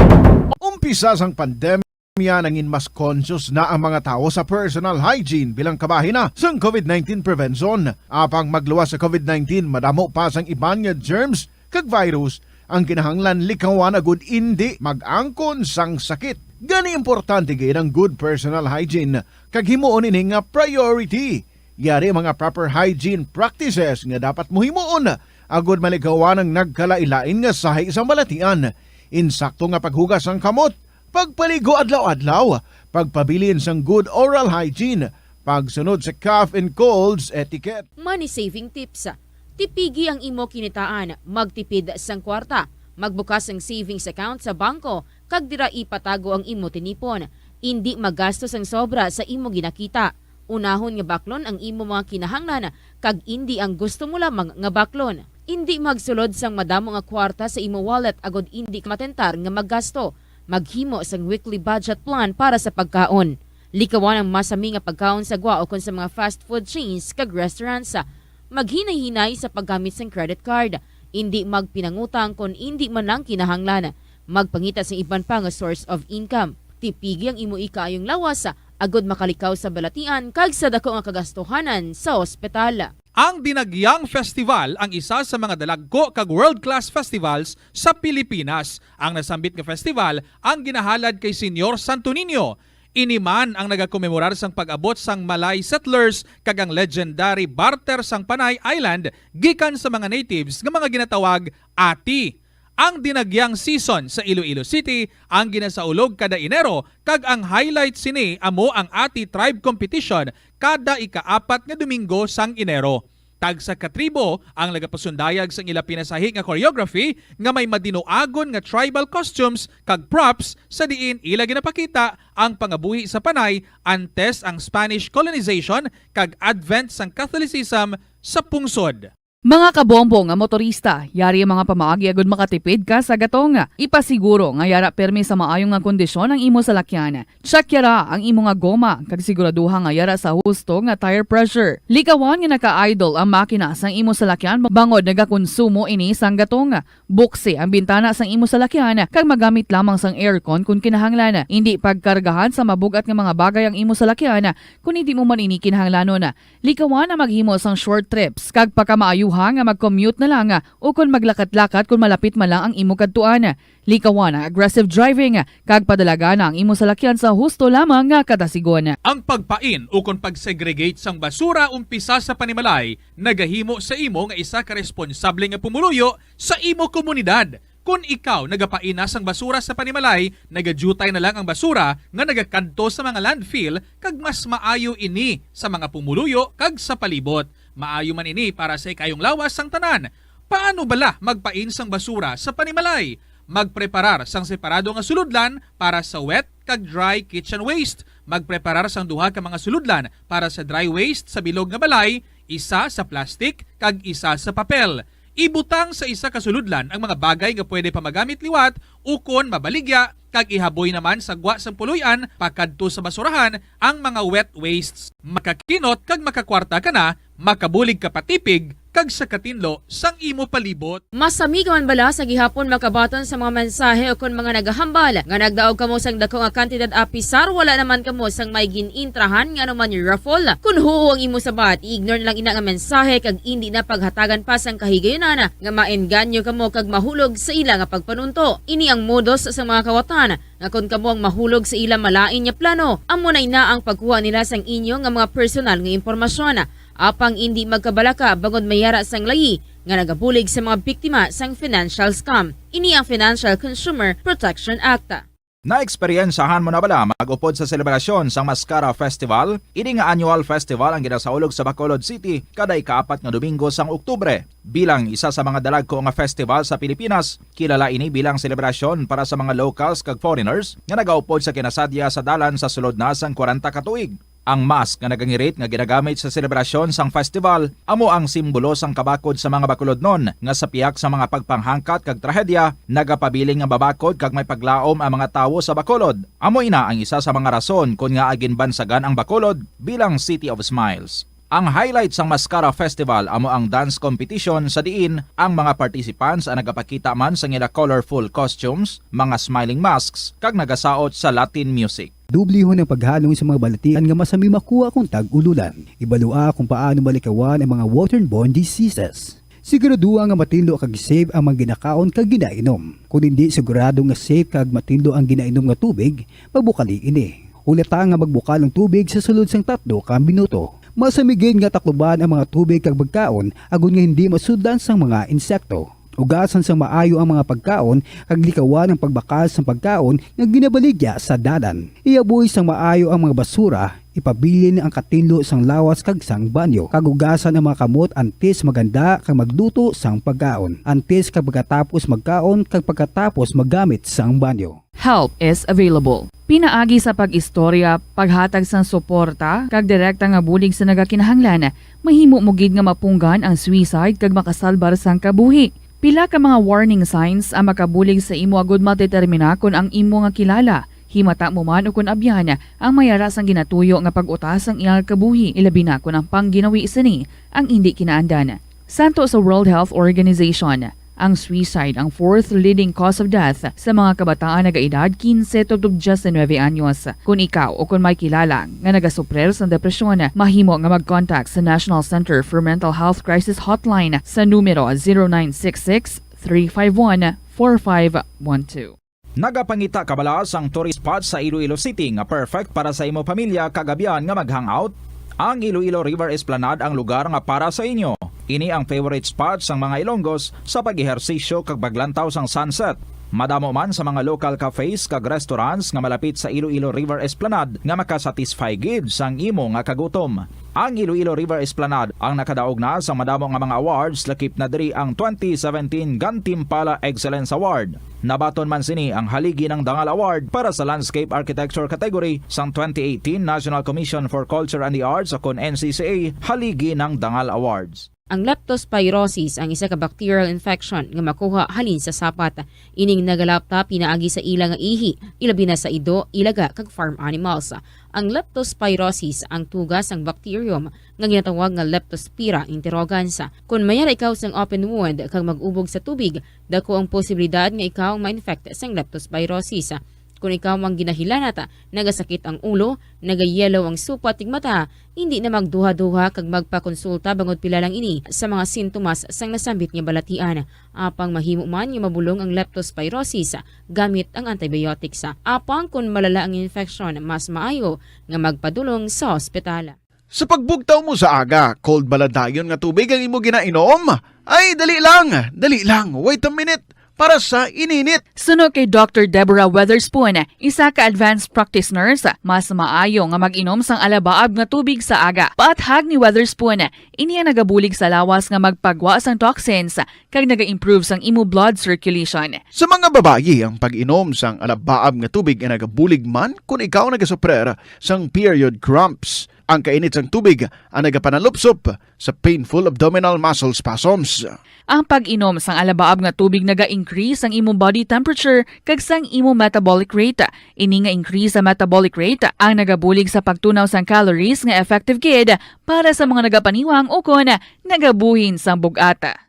Umpisa sang pandemya, nangin mas conscious na ang mga tawo sa personal hygiene bilang kabahin na sang COVID nineteen prevention. Apang magluwas sa COVID nineteen, madamo pa sang iban nga germs kag virus ang kinahanglan likawan agud indi mag-angkon sang sakit. Gani importante gid ang good personal hygiene kag himuon ini nga priority. Yari mga proper hygiene practices nga dapat mo himuon agud malikawan ang nagkalain-lain nga sahi sa balatian. Insakto nga paghugas sang kamot, pagpaligo adlaw-adlaw, pagpabilin sang good oral hygiene, pagsunod sa cough and colds etiquette. Money saving tips. Tipigi ang imo kinitaan, magtipid sang kwarta, magbukas sang savings account sa bangko, kag dira ipatago ang imo tinipon. Indi maggasto sang sobra sa imo ginakita. Unahon nga baklon ang imo mga kinahanglan kag indi ang gusto mo lamang nga baklon. Indi magsulod sang madamo nga kwarta sa imo wallet agod indi ka matentar nga maggasto. Maghimo sang weekly budget plan para sa pagkaon. Likawan ang masami nga pagkaon sa gwa ukon sa mga fast food chains kag restaurants. Maghinay-hinay sa paggamit sang credit card. Indi magpinangutang kon indi man lang kinahanglan. Magpangita sa iban pa nga source of income. Tipigi ang imo ikaayong lawas agod makalikaw sa balatian kag sa dako nga kagastuhanan sa ospital. Ang Dinagyang Festival ang isa sa mga dalagko kag world-class festivals sa Pilipinas. Ang nasambit nga festival ang ginahalad kay Señor Santo Niño. Ini man ang nagakomemorar sang pag-abot sang Malay settlers kag ang legendary barter sang Panay Island gikan sa mga natives nga mga ginatawag ati. Ang Dinagyang season sa Iloilo City ang ginasaulog kada Enero, kag ang highlight sini amo ang Ati Tribe Competition kada ikaapat nga Domingo sang Enero. Tagsa ka tribo ang nagapasundayag sang ila pinasahi nga choreography nga may madinuagon nga tribal costumes kag props, sa diin ila ginapakita ang pangabuhi sa Panay antes ang Spanish colonization kag advent sang Catholicism sa pungsod. Mga kabombo nga motorista, yari ang mga pamaagi agud makatipid ka sa gatong. Ipasiguro nga yara pirmi sa maayo nga kondisyon ang imo salakyan. Check yara ang imo nga goma, kag siguraduha nga yara sa husto nga tire pressure. Likawan nga naka-idle ang makina sang imo salakyan bangod nagakonsumo ini sang gatong. Buksi ang bintana sang imo salakyan, kag magamit lamang sang aircon kon kinahanglan. Indi pagkargahan sa mabug-at nga mga bagay ang imo salakyan kon indi mo man ini kinahanglanon. Likawan ang maghimo sang short trips, kag pakamaayuha nga mag-commute na lang, ukon maglakat-lakat kon malapit man lang ang imo kadtuan. Likawan ang aggressive driving, kag padalagana ang imo salakyan sa husto lamang nga kadasigon. Ang pagpain ukon pag-segregate sang basura umpisa sa panimalay nagahimo sa imo nga isa ka responsable nga pumuluyo sa imo komunidad. Kon ikaw nagapain na sang basura sa panimalay, nagadyutay na lang ang basura nga nagakadto sa mga landfill, kag mas maayo ini sa mga pumuluyo kag sa palibot. Maayo man ini para sa ikayong lawas sang tanan. Paano bala magpain sang basura sa panimalay? Magpreparar sang separado nga sulodlan para sa wet kag dry kitchen waste. Magpreparar sang duha ka mga sulodlan para sa dry waste sa bilog nga balay, isa sa plastic kag isa sa papel. Ibutang sa isa ka sulodlan ang mga bagay nga pwede pa magamit liwat ukon mabaligya, kag ihaboy naman sa gwa sang puloy-an pakadto sa basurahan ang mga wet wastes. Makakinot kag makakwarta ka na, makabulig ka pa tipig kag sa katinlo sang imo palibot. Masami ka man bala sa gihapon makabaton sa mga mensahe ukon mga nagahambal nga nagdaog kamo sang dako nga kantidad apisar wala naman kamo sang may gin-intrahan nga anuman raffle? Kon huo ang imo sabat, i-ignore na lang ina nga mensahe kag indi na paghatagan pa sang kahigayunan nga maengganyo kamo kag mahulog sa ila nga pagpanunto. Ini ang modus sa mga kawatan nga kon kamo ang mahulog sa ila malain nga plano, amo na ina ang pagkuha nila sang inyo nga mga personal nga impormasyon. Apang indi magkabalaka bangod may yara sang layi nga nagabulig sa mga biktima sang financial scam. Ini ang Financial Consumer Protection Act. Naeksperyensahan mo na bala mag-upod sa selebrasyon sang Mascara Festival? Ini nga annual festival ang ginasaulog sa Bacolod City kada ikaapat nga Domingo sang Oktubre. Bilang isa sa mga dalagko nga festival sa Pilipinas, kilala ini bilang selebrasyon para sa mga locals kag foreigners nga nagaupod sa kinasadya sa dalan sa sulod na sang kwarenta ka tuig. Ang mask nga nagangirit nga ginagamit sa selebrasyon sang festival amo ang simbolo sang kabakod sa mga Bacolodnon, nga sa pihak sa mga pagpanghangkat kag trahedya, nagapabilin nga mabakod kag may paglaom ang mga tawo sa Bacolod. Amo ina ang isa sa mga rason kon ngaa ginbansagan ang Bacolod bilang City of Smiles. Ang highlight sang Mascara Festival amo ang dance competition, sa diin ang mga participants ang nagapakita man sang ila colorful costumes, mga smiling masks, kag nagasaot sa Latin music. Dublihon ang paghalong sa mga balatian nga masami makuha kon tag-ululan. Ibalua kung paano malikawan ang mga waterborne diseases. Siguraduha nga matinlo kag safe ang mga ginakaon kag ginainom. Kon indi sigurado nga safe kag matinlo ang ginainom nga tubig, pabukali ini. Hulata nga magbukal ang tubig sa sulod sang tatlo ka minuto. Masami gid nga takluban ang mga tubig kag pagkaon agod nga hindi masudlan sang mga insekto. Ugasan sang maayo ang mga pagkaon kag likawan ang pagbakal sang pagkaon nga ginabaligya sa dalan. Ihaboy sang maayo ang mga basura, ipabilin ang katinlo sang lawas kag sang banyo, kag ugasan ang mga kamot antes maghanda kag magluto sang pagkaon, antes kag pagkatapos magkaon kag pagkatapos maggamit sang banyo. Help is available. Pinaagi sa pag-istorya, paghatag sang suporta, kag direkta nga bulig sa nagakinahanglan, mahimo mo gid nga mapunggan ang suicide kag makasalbar sang kabuhi. Pila ka mga warning signs ang makabulig sa imo agud madetermina kon ang imo nga kilala, himata mo man o kon abyan, ang may ara sang ginatuyo nga pag-utas sang iyang kabuhi, ilabi na kon ang pangginawi sini ang indi kinaandan. Santo sa World Health Organization, ang suicide ang fourth leading cause of death sa mga kabataan nagaedad quince tubtob diecinuebe anyos. Kung ikaw o kung may kilala nga nagasuprer sang depresyon, mahimo nga mag-contact sa National Center for Mental Health Crisis Hotline sa numero zero nine six six, three five one, four five one two. Nagapangita ka bala sang tourist spot sa Iloilo City nga perfect para sa imo pamilya kag abyan nga mag-hangout? Ang Iloilo River Esplanade ang lugar nga para sa inyo. Ini ang favorite spot sang mga Ilonggos sa pag-ehersisyo kag paglantaw sang sunset. Madamo man sa mga local cafes kag restaurants nga malapit sa Iloilo River Esplanade nga makasatisfy gid sang imo nga kagutom. Ang Iloilo River Esplanade ang nakadaog na sa madamo nga mga awards, lakip na diri ang twenty seventeen Gantimpala Excellence Award. Nabaton man sini ang Haligi ng Dangal Award para sa Landscape Architecture category sang twenty eighteen National Commission for Culture and the Arts o kon N C C A Haligi ng Dangal Awards. Ang leptospirosis ang isa ka bacterial infection nga makuha halin sa sapat. Ining nagalapta pinaagi sa ila nga ihi, ilabi na sa ido, ilaga, kag farm animals. Ang leptospirosis ang tuga sang bacterium nga ginatawag nga Leptospira interrogans. Kon mayara ikaw sang open wound kag mag-ubog sa tubig, dako ang posibilidad nga ikaw ang ma-infect sang leptospirosis. Kon ikaw ang ginahilanat, nagasakit ang ulo, nagayellow ang supat ug mata, hindi na magduha-duha kag magpakonsulta bangod pila lang ini sa mga sintomas sang nasambit nga balatian. Apang mahimo man nga mabulong ang leptospirosis gamit ang antibiotics. Apang kon malala ang infeksyon, mas maayo nga magpadulong sa ospital. Sa pagbugtaw mo sa aga, cold bala dayon nga tubig ang imo ginainom? Ay, dali lang, dali lang, wait a minute, para sa ininit. Suno kay Doctor Deborah Weatherspoon, isa ka advanced practice nurse, mas maayo nga mag-inom sang alabaab nga tubig sa aga. Paathag ni Weatherspoon, ini ang nagabulig sa lawas nga magpagwa sang toxins kag naga-improve sang imo blood circulation. Sa mga babayi, ang pag-inom sang alabaab nga tubig ay nagabulig man kon ikaw nagasuprer sang period cramps. Ang kainit sang tubig ang nagapanalupsop sa painful abdominal muscle spasms. Ang pag-inom sang alabaab nga tubig naga-increase sang imong body temperature kag sang imong metabolic rate. Ini nga increase sa metabolic rate ang nagabulig sa pagtunaw sang calories nga effective gid para sa mga nagapaniwang ukon nagabuhin sang bug-at.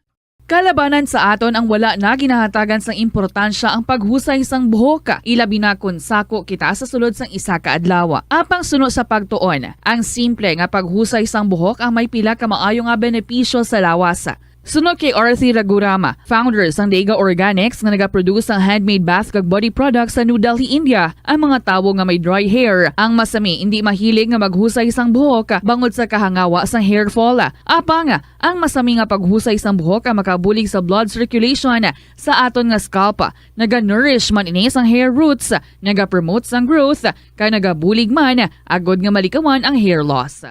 Kalabanan sa aton ang wala na ginahatagan sang importansya ang paghusay sang buhok, ilabi na kon sako kita sa sulod sang isa ka adlaw. Apang suno sa pagtuon, ang simple nga paghusay sang buhok ang may pila ka maayo nga benepisyo sa lawas. Suno kay Arthi Ragurama, founder sang Dega Organics nga nagaproduce sang handmade bath kag body products sa New Delhi, India, ang mga tawo nga may dry hair ang masami indi mahilig nga maghusay sang buhok bangod sa kahangawa sang hair fall. Apang, ang masami nga paghusay sang buhok ang makabulig sa blood circulation sa aton nga scalp. Naga-nourish man ini sang hair roots, naga-promote sang growth, kag nagabulig man agod nga malikawan ang hair loss.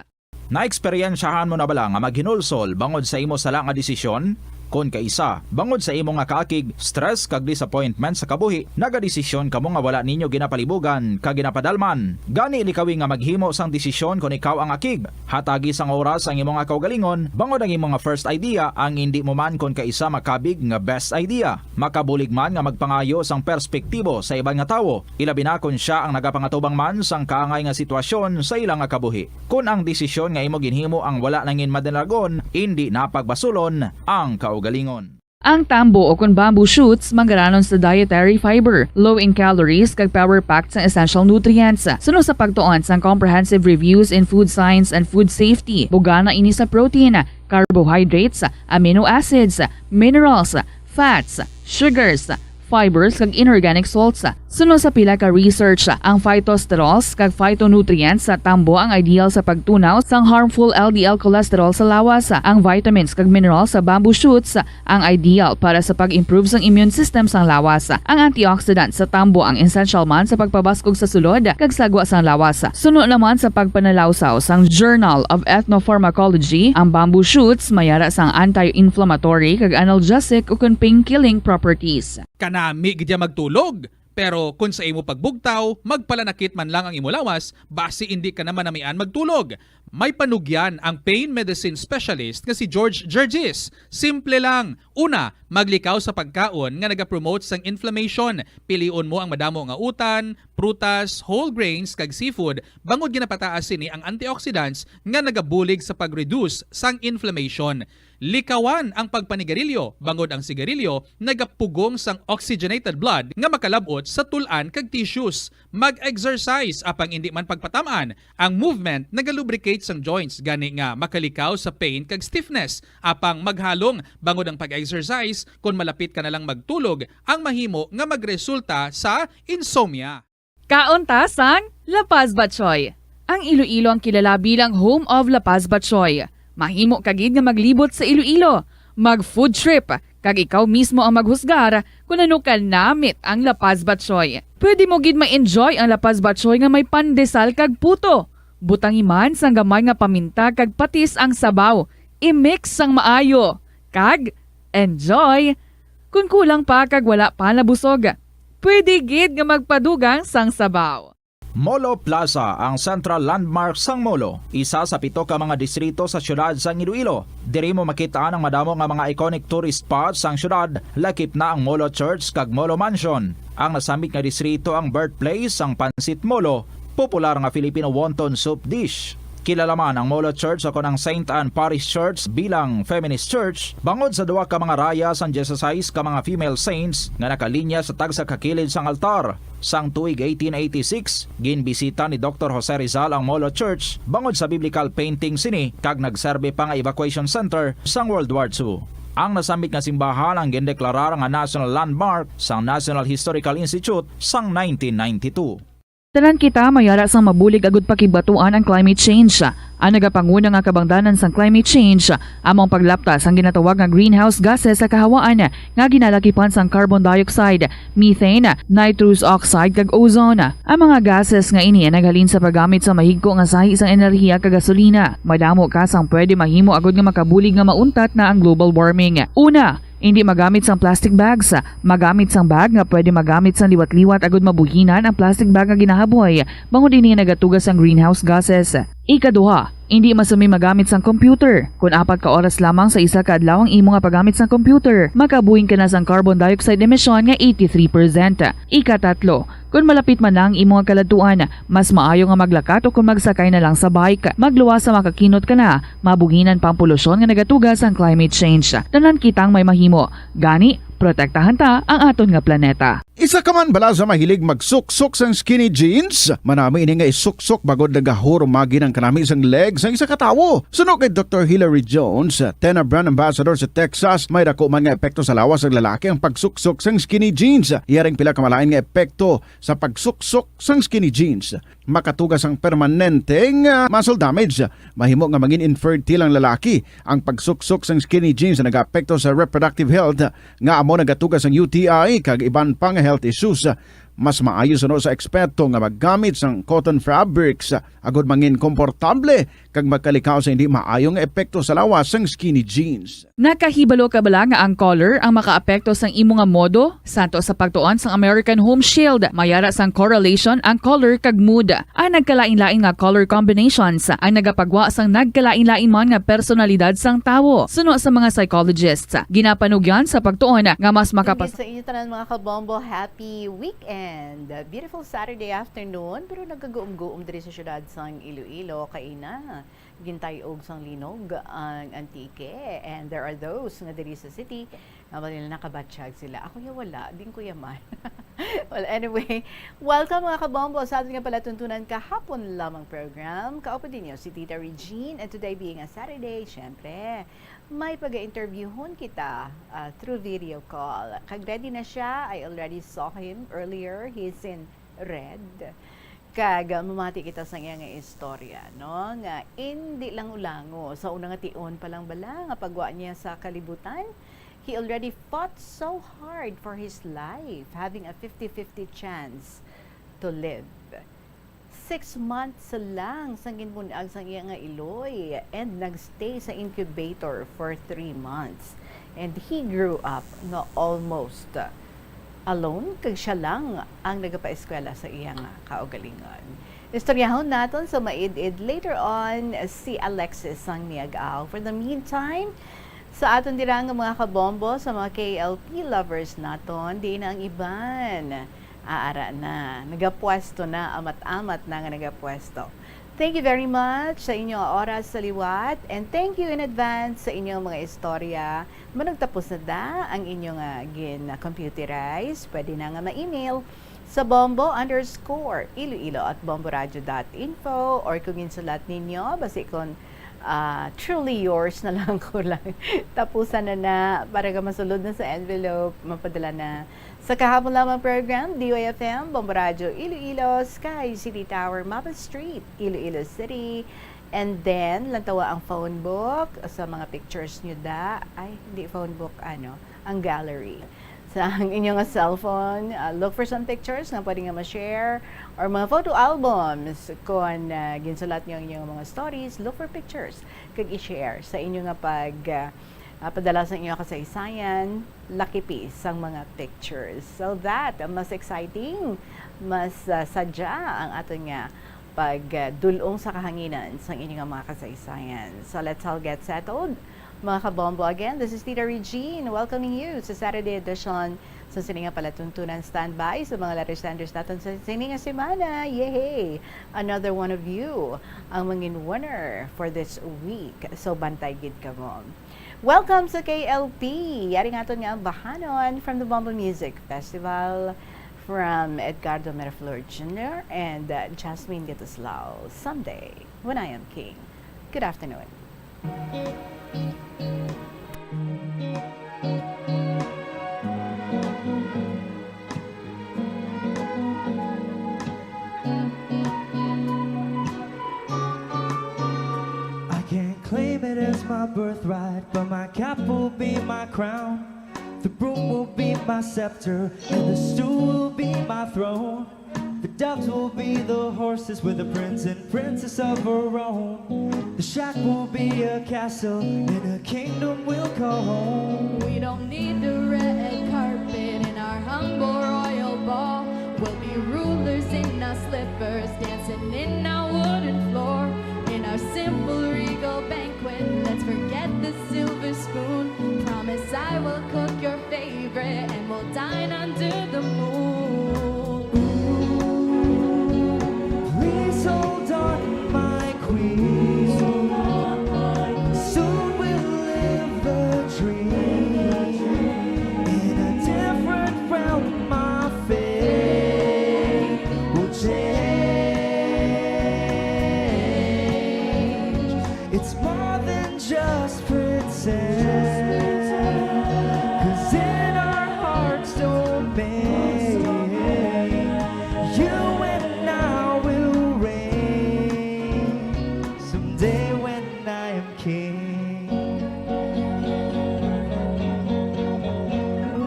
Naeksperyensyahan mo na bala nga maghinulsol bangod sa imo sala nga desisyon? Kon kaisa, bangod sa imo nga kaakig, stress, kag disappointment sa kabuhi, nagadesisyon kamo nga wala ninyo ginapalibugan kag ginapadalman. Gani, likawi nga maghimo sang desisyon kon ikaw ang akig. Hatagi sang oras ang imo nga kaugalingon, bangod ang imo nga first idea ang indi mo man kon kaisa makabig nga best idea. Makabulig man nga magpangayo sang perspektibo sa iban nga tawo, ilabi na kon sia ang nagapangatubang man sang kaangay nga sitwasyon sa ila nga kabuhi. Kon ang desisyon nga imo ginhimo ang wala nangin madalagon, indi na pagbasulon ang kaugalingon. Ang tambo o kon bamboo shoots manggaranon sa dietary fiber, low in calories, kag power-packed sang essential nutrients. Suno sa pagtuon sang Comprehensive Reviews in Food Science and Food Safety, bugana ini sa protein, carbohydrates, amino acids, minerals, fats, sugars, fibers, kag inorganic salts. Suno sa pila ka research, ang phytosterols kag phytonutrients sa tambo ang ideal sa pagtunaw sang harmful L D L cholesterol sa lawas. Ang vitamins kag minerals sa bamboo shoots ang ideal para sa pag-improve sang immune system sang lawas. Ang antioxidant sa tambo ang essential man sa pagpabaskog sa sulod kag sagwa sang lawas. Suno naman sa pagpanalawsaw sang Journal of Ethnopharmacology, ang bamboo shoots may ara sang anti-inflammatory kag analgesic ukon pain-killing properties. Kanami gid ya magtulog. Pero kon sa imo pagbugtaw, magpalanakit man lang ang imo lawas, basi indi ka na manamian magtulog. May panugyan ang pain medicine specialist nga si George Gergis. Simple lang. Una, maglikaw sa pagkaon nga nagapromote sang inflammation. Pilion mo ang madamo nga utan, prutas, whole grains, kag seafood, bangod ginapataas sini ang antioxidants nga nagabulig sa pag-reduce sang inflammation. Likawan ang pagpanigarilyo, bangod ang sigarilyo nagapugong sang oxygenated blood nga makalab-ot sa tul-an kag tissues. Mag-exercise, apang indi man pagpatam-an. Ang movement nagalubricate sang joints, gani nga makalikaw sa pain kag stiffness. Apang maghalong, bangod ang pag-exercise, kon malapit ka na lang magtulog, ang mahimo nga magresulta sa insomnia. Kaon ta sang La Paz Batchoy. Ang Iloilo ang kilala bilang home of La Paz Batchoy. Mahimo ka gid nga maglibot sa Iloilo, mag-food trip, kag ikaw mismo ang maghusgar kon ano ka namit ang La Paz Batchoy. Pwede mo gid ma-enjoy ang La Paz Batchoy nga may pandesal kag puto. Butangi man sang gamay nga paminta kag patis ang sabaw. I-mix sang maayo, kag enjoy! Kon kulang pa kag wala pa nabusog, pwede gid nga magpadugang sang sabaw. Molo Plaza ang central landmark sang Molo, isa sa pito ka mga distrito sa siyudad sang Iloilo. Diri mo makit-an ang madamo nga mga iconic tourist spots sang siyudad, lakip na ang Molo Church kag Molo Mansion. Ang nasambit nga distrito ang birthplace sang Pancit Molo, popular nga Filipino wonton soup dish. Kilala man ang Molo Church o kon ang Saint Anne Parish Church bilang feminist church, bangod sa duha ka mga raya sang dieciséis ka mga female saints nga nakalinya sa tagsa ka kilid sang altar. Sang tuig eighteen eighty-six, ginbisita ni Doktor Jose Rizal ang Molo Church bangod sa biblical painting sini, kag nagserbi pa nga evacuation center sang World War Two. Ang nasambit nga simbahan ang gindeklarar nga national landmark sang National Historical Institute sang nineteen ninety-two. Tanan kita may ara sang mabulig agud pakigbatuan ang climate change. Ang nagapanguna nga kabangdanan sang climate change amo ang paglapta sang ginatawag nga greenhouse gases sa kahawaan nga ginalakipan sang carbon dioxide, methane, nitrous oxide, kag ozone. Ang mga gases nga ini ang naghalin sa paggamit sa mahigko nga sahi sang enerhiya kag gasolina. Madamo ka sang pwede mahimo agud nga makabulig nga mauntat na ang global warming. Una, indi magamit sang plastic bags. Magamit sang bag nga pwede magamit sang liwat-liwat agud mabuhinan ang plastic bag nga ginahaboy, bangod ini nagatuga sang greenhouse gases. Ikaduha, indi masumi magamit sang computer. Kon apat ka oras lamang sa isa ka adlaw ang imo nga paggamit sang computer, makabuhin ka na sang carbon dioxide emission nga eighty-three percent. Ikatatlo, kon malapit man na ang imo nga kaladtuan, mas maayo nga maglakat o kon magsakay na lang sa bike. Magluwas sa makakinot ka na, mabuhinan pa ang polusyon nga nagatuga sang climate change. Tanan kitang may mahimo. Gani, protektahan ta ang aton nga planeta. Isa ka man bala sa mahilig magsuksok sang skinny jeans? Manami ini nga isuksok bangod nagahurumagi ang kanami sang leg sang isa ka tawo. Suno kay Doktor Hilary Jones, Tena Brand Ambassador sa Texas, may dako man nga epekto sa lawas sang lalaki ang pagsuksok sang skinny jeans. Iya ring pila ka malain nga epekto sa pagsuksok sang skinny jeans. Makatuga sang permanenteng, ah, muscle damage. Mahimo nga mangin infertile ang lalaki. Ang pagsuksok sang skinny jeans nagaapekto sa reproductive health, nga amo nagatuga sang U T I kag iban pa nga health issues. Mas maayo suno sa eksperto nga maggamit sang cotton fabrics agud mangin komportable kag magkalikaw sa hindi maayo nga epekto sa lawas sang skinny jeans. Nakahibalo ka bala nga ang color ang makaapekto sang imo nga modo? Santo sa pagtuon sang American Home Shield, may ara sang correlation ang color kag mood. Ang nagkalain-lain nga color combinations ang nagapagwa sang nagkalain-lain man nga personalidad sang tawo. Suno sa mga psychologists, ginapanugyan sa pagtuon nga mas makapas- Sa inyo tanan, mga kabombo, happy weekend. Beautiful Saturday afternoon, pero nagaguom-guom diri sa syudad sang Iloilo. Kaina, gintay-og sang linog ang Antique, and there are those nga diri sa city nga wala nila nakabatyag sila. Ako ya wala, din ko yaman. Well, anyway, welcome, mga kabombo, sa aton nga palatuntunan kahapon lamang program. Kaupo ninyo si Tita Regine, and today being a Saturday, syempre, may pag-interviewhon kita, ah, through video call. Kag ready na siya. I already saw him earlier. He's in red. Kag, ah, mamati kita sa iya nga istorya, no? Nga indi lango-lango. Sa una nga tion pa lang bala nga pagwa niya sa kalibutan, he already fought so hard for his life, having a fifty fifty chance to live. Six months lang sang ginbun-ag sang iya nga iloy, and nagstay sa incubator for three months. And he grew up nga almost, uh, alone, kag siya lang ang nagapaeskwela sa iyang kaugalingon. Istoryahon naton sa maid-id later on si Alexis sang Miag-aw. For the meantime, sa aton dira nga mga kabombo, sa mga K L P lovers naton, diin na ang iban? Aara na. Nagapwesto na, amat-amat na nga nagapwesto. Thank you very much sa inyong oras sa liwat, and thank you in advance sa inyong mga istorya. Manugtapos na da ang inyong, ah, gin-computerize. Pwede na nga ma-email sa bombo underscore iloilo at bomboradio dot info, or kung ginsulat ninyo, basi kung, ah, truly yours na lang ko lang. Tapusan na na, para ka masulod na sa envelope, mapadala na sa kahapon lamang program, D Y F M, Bombo Radyo Iloilo, Sky City Tower, Mapa Street, Iloilo City. And then, lantawa ang phone book sa mga pictures nyo da. Ay, hindi phone book, ano, ang gallery. Sa ang inyo nga cellphone, ah, look for some pictures nga pwede nga ma-share, or mga photo albums. Kung, ah, ginsulat nyo ang inyong mga stories, look for pictures kag i-share sa inyo nga pag, ah, ah, padala sa inyo kasaysayan, lakipi sang mga pictures. So that, ah, mas exciting, mas, ah, sadya ang aton nga pagdul-ong sa kahanginan sang inyo nga mga kasaysayan. So let's all get settled. Mga kabombo, again, this is Tita Regine, welcoming you sa Saturday edition sa sini nga palatuntunan. Standby sa mga letter senders naton sa sini nga semana. Yehey! Another one of you ang mangin winner for this week. So, bantay gid kamo. Welcome sa K L P. Yari nga aton nga bahanon from the Bombo Music Festival, from Edgardo Miraflor Junior and, uh, Jasmine Gatuslao. Someday, when I am king. Good afternoon. I can't claim it as my birthright, but my cap will be my crown. The broom will be my scepter, and the stool will be my throne. The doves will be the horses with the prince and princess of our own. The shack will be a castle, and a kingdom will call home. We don't need the red carpet in our humble royal ball. We'll be rulers in our slippers, dancing in our wooden floor. In our simple regal banquet, let's forget the silver spoon. Promise I will cook your favorite, and we'll dine under the moon. Ooh, please hold on, my queen. Soon we'll live the dream. In a different realm, my fate will change. It's more than just pretend. Cause in our hearts domain, you and I will reign. Someday when I am king.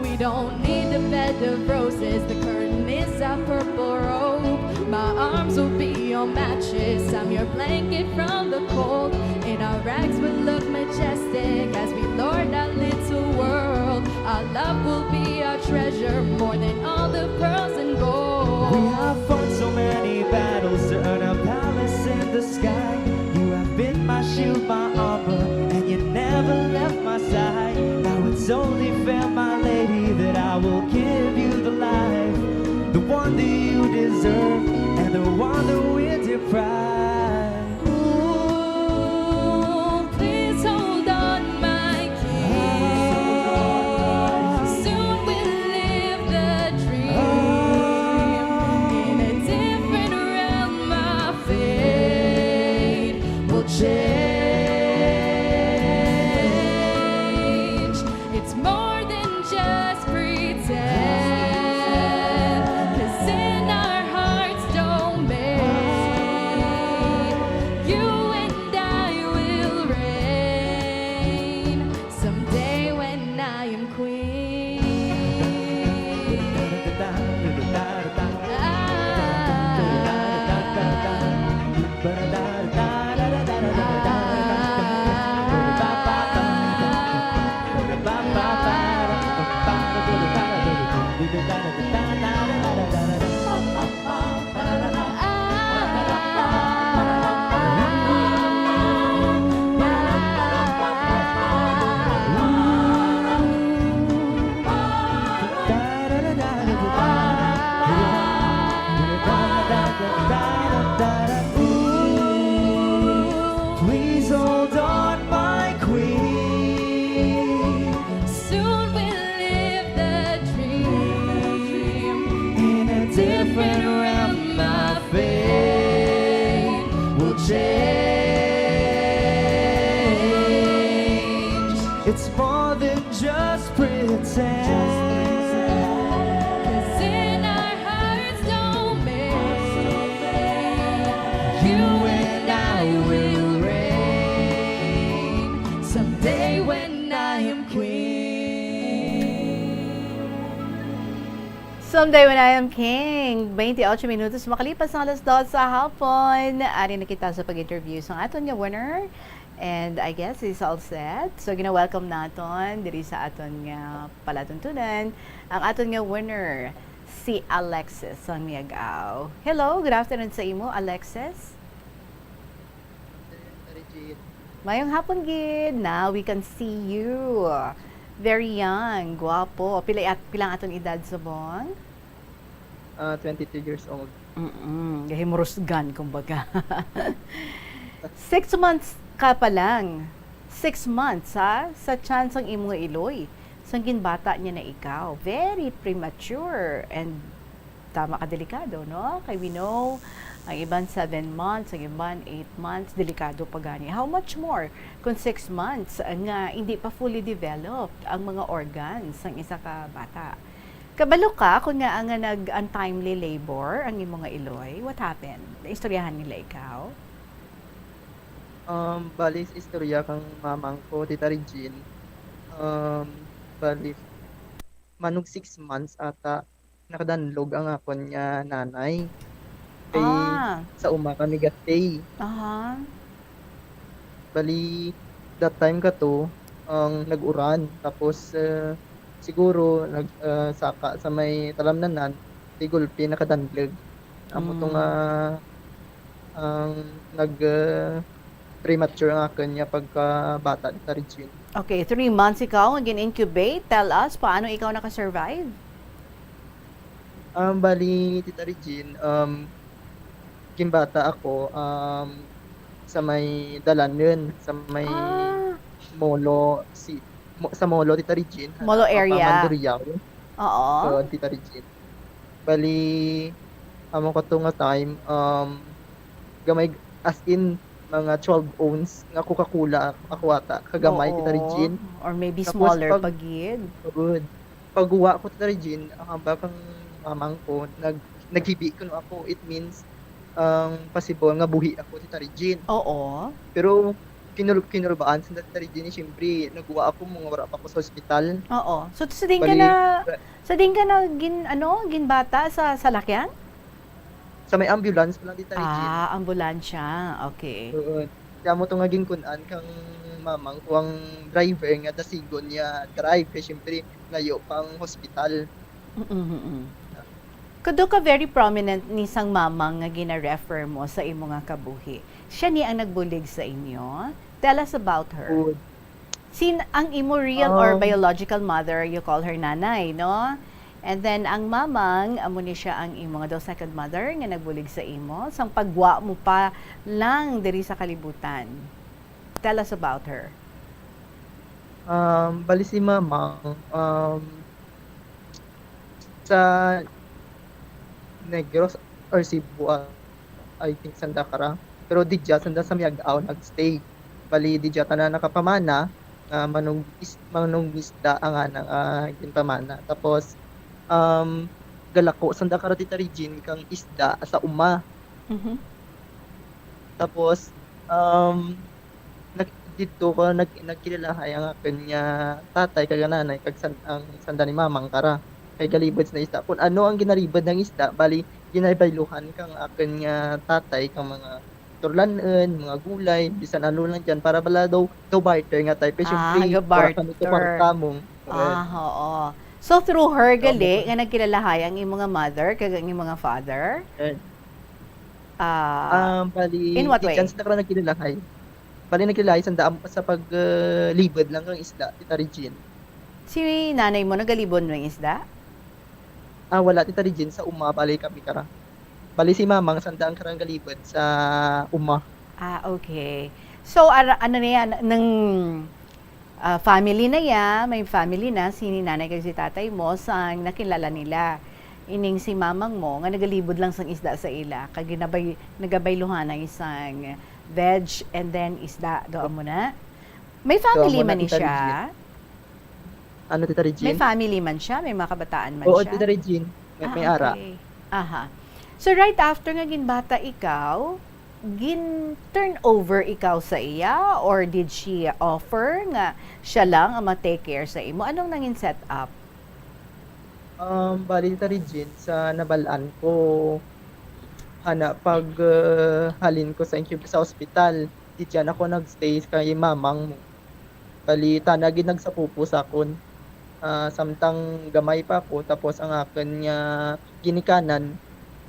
We don't need a bed of roses, the curtain is a purple robe. My arms will be your mattress, I'm your blanket from the cold. In our rags we look majestic as we lord our little world. Our love will be our treasure, more than all the pearls and gold. We have fought so many battles to earn a palace in the sky. You have been my shield, my armor, and you never left my side. Now it's only fair, my lady, that I will give you the life, the one that you deserve, and the one that we're deprived. Ooh, It's more than just pretend. 'Cause in our hearts don't make you and I will reign someday when I am king. Someday when I am king. Twenty-eight minutos makalipas ang alas dos sa hapon. Ari na kita sa pag-interview sa aton nga winner. And I guess it's all set. So, gina-welcome naton diri sa aton nga palatuntunan ang aton nga winner, si Alexis sang Miag-ao. Hello, good afternoon sa imo, Alexis. Mayong hapon gid. Now we can see you. Very young, guwapo. Pila at pila ang aton edad subong? Ah, twenty-two years old. Mm-mm. Gahimurusgan, kumbaga. Six months ka pa lang. Six months, ha? Sa tiyan sang imo nga iloy. Sang ginbata niya na ikaw. Very premature and tama ka, delikado, no? Kay we know, ang iban seven months, ang iban eight months, delikado pa gani. How much more kung six months nga hindi pa fully developed ang mga organs sang isa ka bata? Kabalo ka kung ngaa nga nag-untimely labor ang imo nga iloy? What happened? Naistoryahan nila ikaw? Um, bali, sa istorya kang mamang ko, Tita Regine, um, bali, manog six months ata, nakadanlog ang akon nga nanay. Kay Ah. sa uma kami gastay. Aha. Bali, that time kato, ang nag-uran. Tapos, eh, siguro, nag-, eh, saka sa may talamnanan, di gulpi nakadanlog. Amo to Mm. nga, ang nag, eh, premature ang akon nga pagkabata, Tita Regine. Okay, three months ikaw nga gin-incubate. Tell us, paano ikaw naka-survive? Um, bali, Tita Regine, um, ginbata ako, um, sa may dalanon, sa may Ah. Molo, si, Mo-, sa Molo, Tita Regine, Molo ha, area. Mandurriao. Oo. So, Tita Regine. Bali, amo kato nga time, um, gamay, as in, mga twelve ounce nga Coca-Cola ako ata, kagamay, Tita Oo. Regine. Or maybe Tapos smaller pag pa gid. Good. Pagguwa ko, Tita Regine, ang hambal kang mamang ko, nag-, naghibi kuno ako. It means, ang possible nga buhi ako, Tita Regine. Oo. Pero kinul-, kinulbaan sa, Tita Regine, siyempre, nagguwa ako, mga wala pa ako sa ospital. Oo. So, sa din ka Bali, na, ra- sa din ka na gin-, ano, ginbata sa salakyan? Sa may ambulance pa lang, Tita Regine. Ah, ambulansya. Okay. Oo. Kaya mo to nga ginkun-an kang mamang ko ang driver nga dasigon niya drive kay siyempre layo pa ang hospital. Mm-mm, mm-mm. Kuno ka very prominent ni sang mamang nga gina-refer mo sa imo nga kabuhi. Siya ni ang nagbulig sa inyo? Tell us about her. Oo. Sin ang imo real or Um, biological mother, you call her nanay, no? And then, ang mamang, amo ni siya ang imo nga daw second mother nga nagbulig sa imo, sang pagwa mo pa lang diri sa kalibutan. Tell us about her. Um, bali si mamang, um, sa Negros or Cebu, ah, I think, sanda kara. Pero didya sanda sa Miag-ao nagstay. Bali, didya tanan nakapamana, ah, manug-, is-, manug-isda ang anang, ah, ginpamana. Tapos, um, galako sanda kara, Tita Regine, kang isda sa uma. Mhm. Tapos, um, nag-, didto ko nag-, nagkilalahay ang akon nga tatay kag nanay kag san-, ang sanda ni mamang kara. Kay galibod sa isda. Kung ano ang ginalibod ng isda, bali, ginabayluhan kang akon nga tatay kang mga turlan-on, mga gulay, bisan ano lang dyan, para bala daw, daw barter nga type. Eh, Ah, syempre, wala kami to ga-barter. Kwarta mo. Ah, oo. So, through her, So, gali, nga nagkilalahay ang imong nga mother, kag ang imong nga father? Eh. Ah, Um, bali, in what di way? Dyan sila ka nagkilalahay. Bali, nagkilalahay sa daam, sa pag, uh, libod lang kang isda, Tita Regine. Si nanay mo nagalibod ng isda? Ah, wala, Tita Regine, sa uma, bali kami kara. Bali, si mamang sanda ang karang galibod sa uma. Ah, okay. So, ara-, ano na yan, nang, ah, family na ya, may family na, si nanay kag si tatay mo, sang nakilala nila. Ining si mamang mo, nga nagalibod lang sang isda sa ila, kag ginabay-, nagabayluhanay sang veg and then isda, doon mo na? May So, family amo na, man ni Tita siya? Regine. Ano, Tita May Regine? family man siya? May mga kabataan man Oo, siya? Tita Regine. May, Ah, may ara. okay. Aha. So, right after nga ginbata ikaw, gin-turn over ikaw sa iya, or did she offer nga siya lang ang ma-take care sa imo? Anong nangin setup? Um, bali, Tita Regine, sa nabal-an ko, hana pag, uh, halin ko sa incub-, sa ospital, di dyan ako nag-stay kay mamang mo. Bali, tana gid nagsapupo sa akon. Ah, samtang gamay pa ako, tapos ang akon nga ginikanan,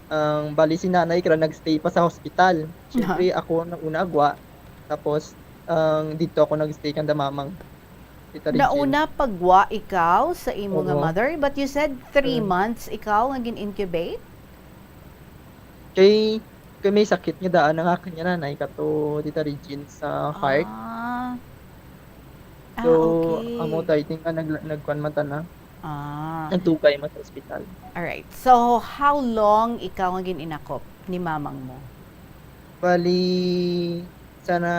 ang, bali, si nanay kara nag-stay pa sa hospital. Aha. Siyempre, ako na una agwa, tapos, ang, dito ako nag-stay kanda mamang. Tita Regine. Nauna pagwa ikaw sa imo nga Oo. mother, but you said three Mm. months ikaw nga gin-incubate? Kay, kay may sakit nga daan ang akon nga nanay kato, Tita Regine, sa heart. Ah. Ah, So, okay. amo, I think nga nag-, nagkuan man ta na. Ah. Nagtugay man sa ospital. Alright. So, how long ikaw nga gin-inakop ni mamang mo? Bali, sa na,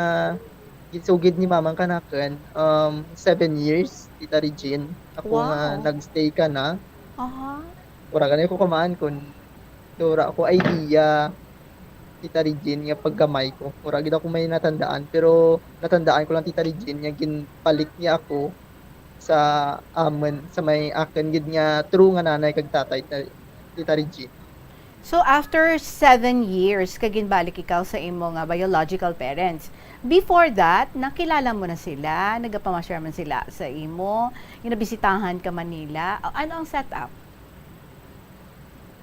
ginsugid ni mamang kanakon, um, seven years, Tita Regine. Ako nga Wow. nag-stay ka na. Aha. Wala gani ko kamaan kun, so, wala ako idea, Tita Regine, nga pagkamay ko. Wala gid ako may natandaan, pero natandaan ko lang, Tita Regine, nga ginbalik niya ako sa amon, sa may akon gid nga true nga nanay kag tatay, Tita, Tita Regine. So, after seven years ka ginbalik ikaw sa imo nga biological parents, before that, nakilala mo na sila, nagapamasyar man sila sa imo, ginabisitahan ka man nila. A-, ano ang setup?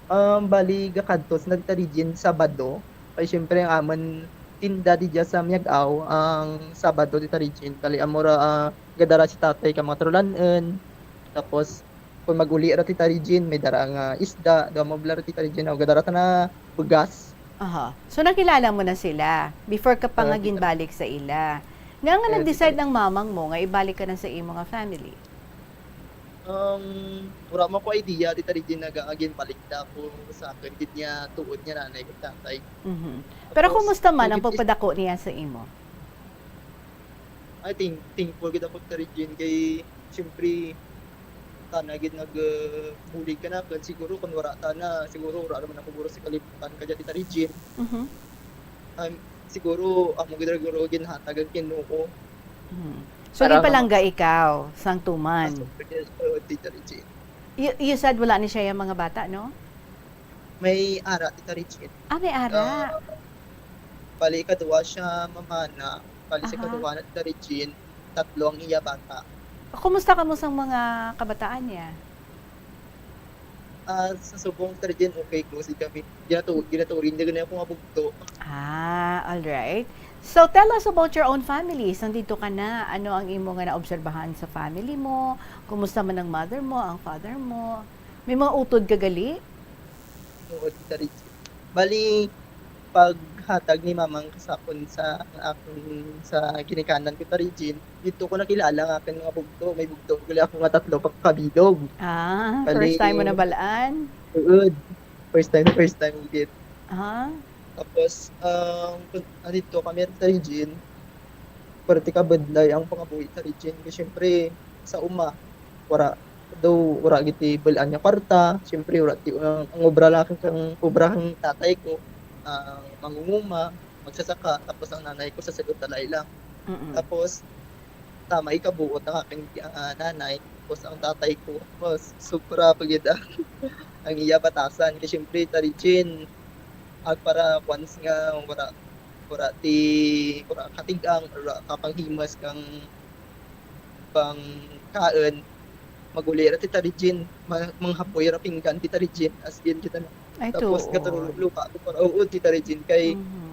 Um, bali, gakadto sila, Tita Regine, Sabado. Kay, siyempre, ang amon tinda didya sa Miag-ao ang Sabado, Tita Regine. Bali, amo ra, ah, gadara si tatay ka mga trulan-on. Tapos, kung mag-uli ra, Tita Regine, may dara nga isda. Daw mo bala ra, Tita Regine, o gadara ta na bugas. Aha. So, nakilala mo na sila before ka pa Oo, nga Tita. ginbalik sa ila. Nga nga Oo, Tita nag-decide Regine. ang mamang mo nga ibalik ka na sa imo nga family? Um, wala man ko idea, Tita Regine, nga ginbalik na ako sa akon gid nga tuod nga nanay kag tatay. Mhm. Pero Tapos, kumusta man ang kung gid is- pagpadako niya sa imo? I think, thankful gid ako, Tita Regine, kay, siyempre, tana gid nag, uh, bulig kanakon. Siguro, kung wala tana, siguro, wala naman ako guro sa kalibutan ka dyan, Tita Regine. Mhm. Um, siguro, amo gid ra guro ginhatag ang Ginoo. Mhm. So, Para ginpalangga nga ikaw sang tuman? Mas okay, uh, Tita Regine. You, you said wala ni siya yung mga bata, no? May ara, Tita Regine. Ah, may ara. Ah, bali, ikaduha siya, mamana. Bali, sa Aha. ikaduha na, Tita Regine, tatlo ang iya bata. Kumusta kamo sang mga kabataan niya? Ah, sa subong, Tita Regine, okay, close kami. Ginatu-, ginaturing niya gani ako nga bugto. Ah, all right. So, tell us about your own family. Sang dito ka na, ano ang imo nga naobserbahan sa family mo? Kumusta man ang mother mo, ang father mo? May mga utod ka gali? Oo, Tita Regine. Bali, paghatag ni mamang kasakon sa akon, sa ginikanan ko, Tita Regine, dito ko nakilala ang akon mga bugto. May bugto gali ako nga tatlo pa kabilog. Ah, Bali, first time mo nabal-an? Oo, first time, first time gid. Ah. Tapos, ang, ah, dito kami, Tita Regine, parte ka budlay ang pangabuhi, Tita Regine. Kay siyempre, sa uma, wala, daw, wala gid ti bal-an nga kwarta. Siyempre, wala ti, ang, ang obra lang kang, obra kang tatay ko, ah, mangunguma, magsasaka, tapos ang nanay ko sa Salud Talay lang. Mm-mm. Tapos, tama, ikabuot ang aking, ah, nanay. Tapos ang tatay ko, mas sobra pa gid ang, ang iya batasan. Kay siyempre, Tita Regine, ag para once nga wala, wala ti, wala katig-ang, wala ka panghimas kang pangkaon, mag-uli ra ti Tita Regine, ma-, manghapoy ra pinggan ti Tita Regine, as in, kita na. Ay, Tapos, tuod. Katulog pa ako para, oo, ti Tita Regine, kay Mhm.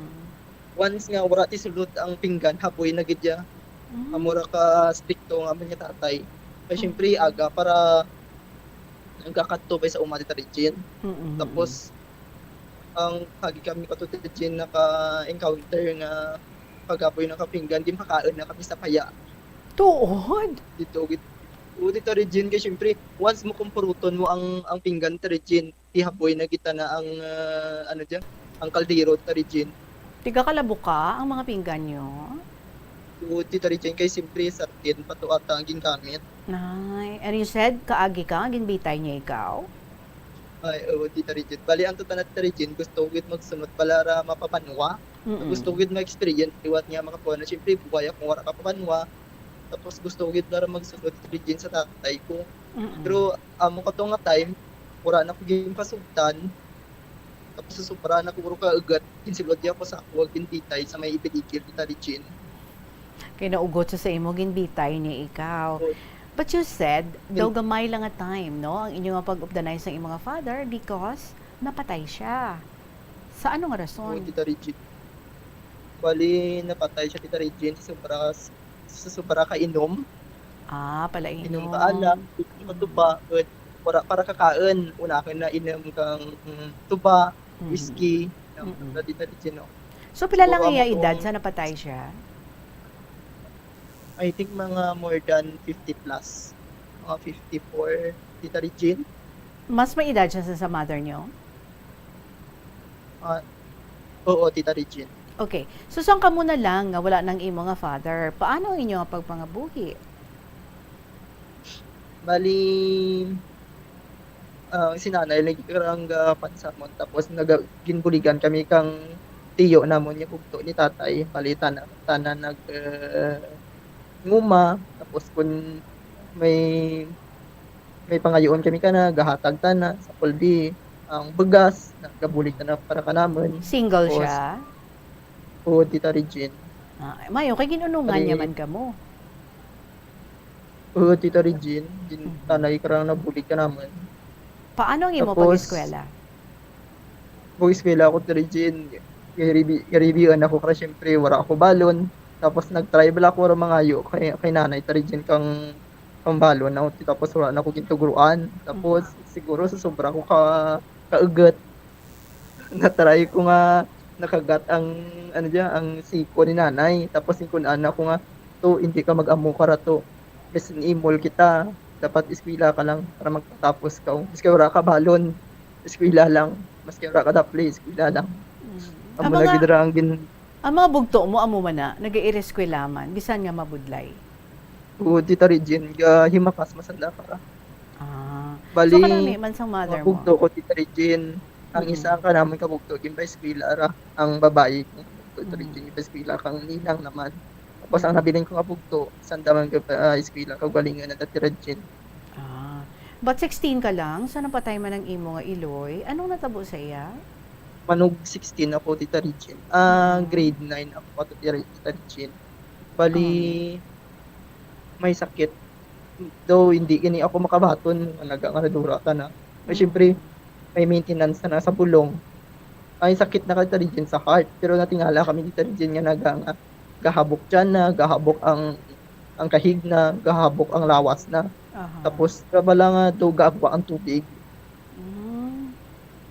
once nga wala ti sulod ang pinggan, hapoy na gid ya. Mm. Amo ra ka strikto nga man nga tatay. Kay, siyempre, Mhm. aga para nagkakadto pa sa uma ti Tita Regine. Mm, mm. Tapos, ang agi kami kato, Tita Regine, naka-encounter nga pagkapoy nakapinggan, ginpakaon na kami sa paya. Tuod? Dito, gid-, oo, Tita Regine, kay siyempre, once mo kumpuruton mo ang, ang pinggan, Tita Regine, tihapoy na kita na ang, ah, ano dyan, ang kaldero, Tita Regine. Tiga Kalabuka ang mga pinggan nyo? Oo, Tita Regine, kay siyempre sartin pa to ata ang gingamit. Ay, and you said, kaagi ka, ginbitay niya ikaw? Ay, oo, Tita Regine. Bali, ang totoo na, Tita Regine, gusto ko gid magsunod pala ra mapabanwa. Mm-mm. Gusto ko gid ma-experience liwat nga makakuha na. Siyempre, buhay ako, wala ka pabanwa. Tapos gusto ko gid para magsunod, Tita Regine, sa tatay ko. Mm-mm. Pero, amo ka to nga time, wala na ko gid kasugtan. Tapos sa sobra na ko ka ugat, ginsulod niya ako sa ako, ginbitay sa may ipiligid, Tita Regine. Kay naugot siya sa imo, ginbitay niya ikaw. Oo. But you said, daw gamay lang nga time, no, ang inyo nga pag-updanay sa imong father because napatay siya. Sa ano nga rason? Oo, Tita Regine. Bali, napatay siya, Tita Regine, sa sobra, sa sobra ka inom. Ah, pala inom. Inom ka alak, inom ka tuba, wala para kakaon, una ka na inom kang, mm, tuba, mm, whiskey, mm, na, Tita Regine, no? So, pila lang iya edad sa napatay siya? I think mga more than fifty plus. Mga fifty-four, Tita Regine. Mas may edad siya sa, sa mother niyo? Ah, oo, Tita Regine. Okay. So, sang kamo na lang nga wala nang imo nga father, paano ang inyo nga pagpangabuhi? Bali, ah, si nanay lagi karang gapansamon, tapos naga-, ginbuligan kami kang tiyo namon nga bugto ni tatay. Bali, tana-, tanan nag, ah, nguma, tapos kun may, may pangayuon kami kana, gahatag tana sa kulbi, ang bugas, nagabulig tana para kanamon. Single siya? Oo, Tita Regine. Ah, mayo, kay ginunungan niya man kamo. Oo, Tita Regine, gin-, mhm, tanay ka lang nabulig ka naman. Paano ang imo pag-eskwela? Tapos, pag-eskwela ako, Tita Regine, garibi-, garibian ako, kaya syempre, wala ako balon. Tapos, nag-try bala ako ra mangayo kay, kay nanay, Tita Regine, kang, kang balon. Tapos, wala na ako gintugroan. Tapos, mhm, siguro, sa sobra ko ka, kaugot, na-try ko nga nakagat ang, ano diya, ang siko ni nanay. Tapos, ingkon ana ko nga, "To, hindi ka mag-amo ka ra to. Bisan imol kita, dapat eskwela ka lang para magpatapos ka. Maski wala ka balon, eskwela lang. Maski wala ka dapli, eskwela lang." Mm. Amo na gid ra ang gin- Ang mga bugto mo, amo man na, nag-iireskwela man, bisan nga mabudlay? Oo, Tita Regine, gahimakas masanda ka. Ah. Bali, so, kanang ni man sang mother mo? Mga bugto ko, Tita Regine. Ang, mm, isa ka naman ka bugto, ginpaeskwela ra. Ang babayi ko, Tita, mm, Regine, ginpaeskwela kang ninang naman. Tapos ang, mm, nabilin ko nga bugto, sanda man ka, ah, eskwela, kaugalingon na, Tita Regine. Ah. But sixteen ka lang, so napatay man ang imo nga iloy. Anong natabo sa iya? Manog sixteen ako, Tita Regine. Ah, mm, grade nine ako, Tita Re-, Tita Regine. Bali, ah, may sakit. Though, hindi gani ako makabaton, nga naga-, nga nadura ka na. Pero, mm, syempre, may maintenance na sa bulong. Ay, sakit na ka, Tita Regine, sa heart. Pero natingala kami, Tita Regine, nga naga-, nga gahabok tiyan na, gahabok ang, ang kahig na, gahabok ang lawas na. Aha. Tapos, trabala nga, daw gaabwa ang tubig. Mm.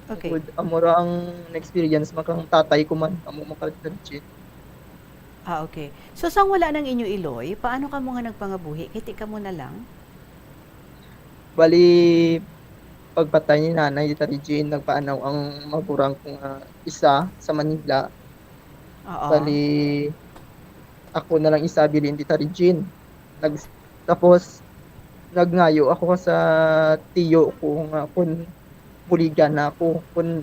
Okay. Good. Amo ra ang na-experience man kang tatay ko man, amo man ka, Tita Regine. Ah, okay. So, sang wala nang inyo iloy, paano kamo nga nagpangabuhi? Kay ti kamo na lang? Bali, pagpatay ni nanay, Tita Regine, nagpaanaw ang magulang ko nga isa sa Manila. Oo. Bali, ako na lang isa, bilin, Tita Regine. Nag-, tapos, nagngayo ako sa tiyo ko nga kun buligan na ako, kun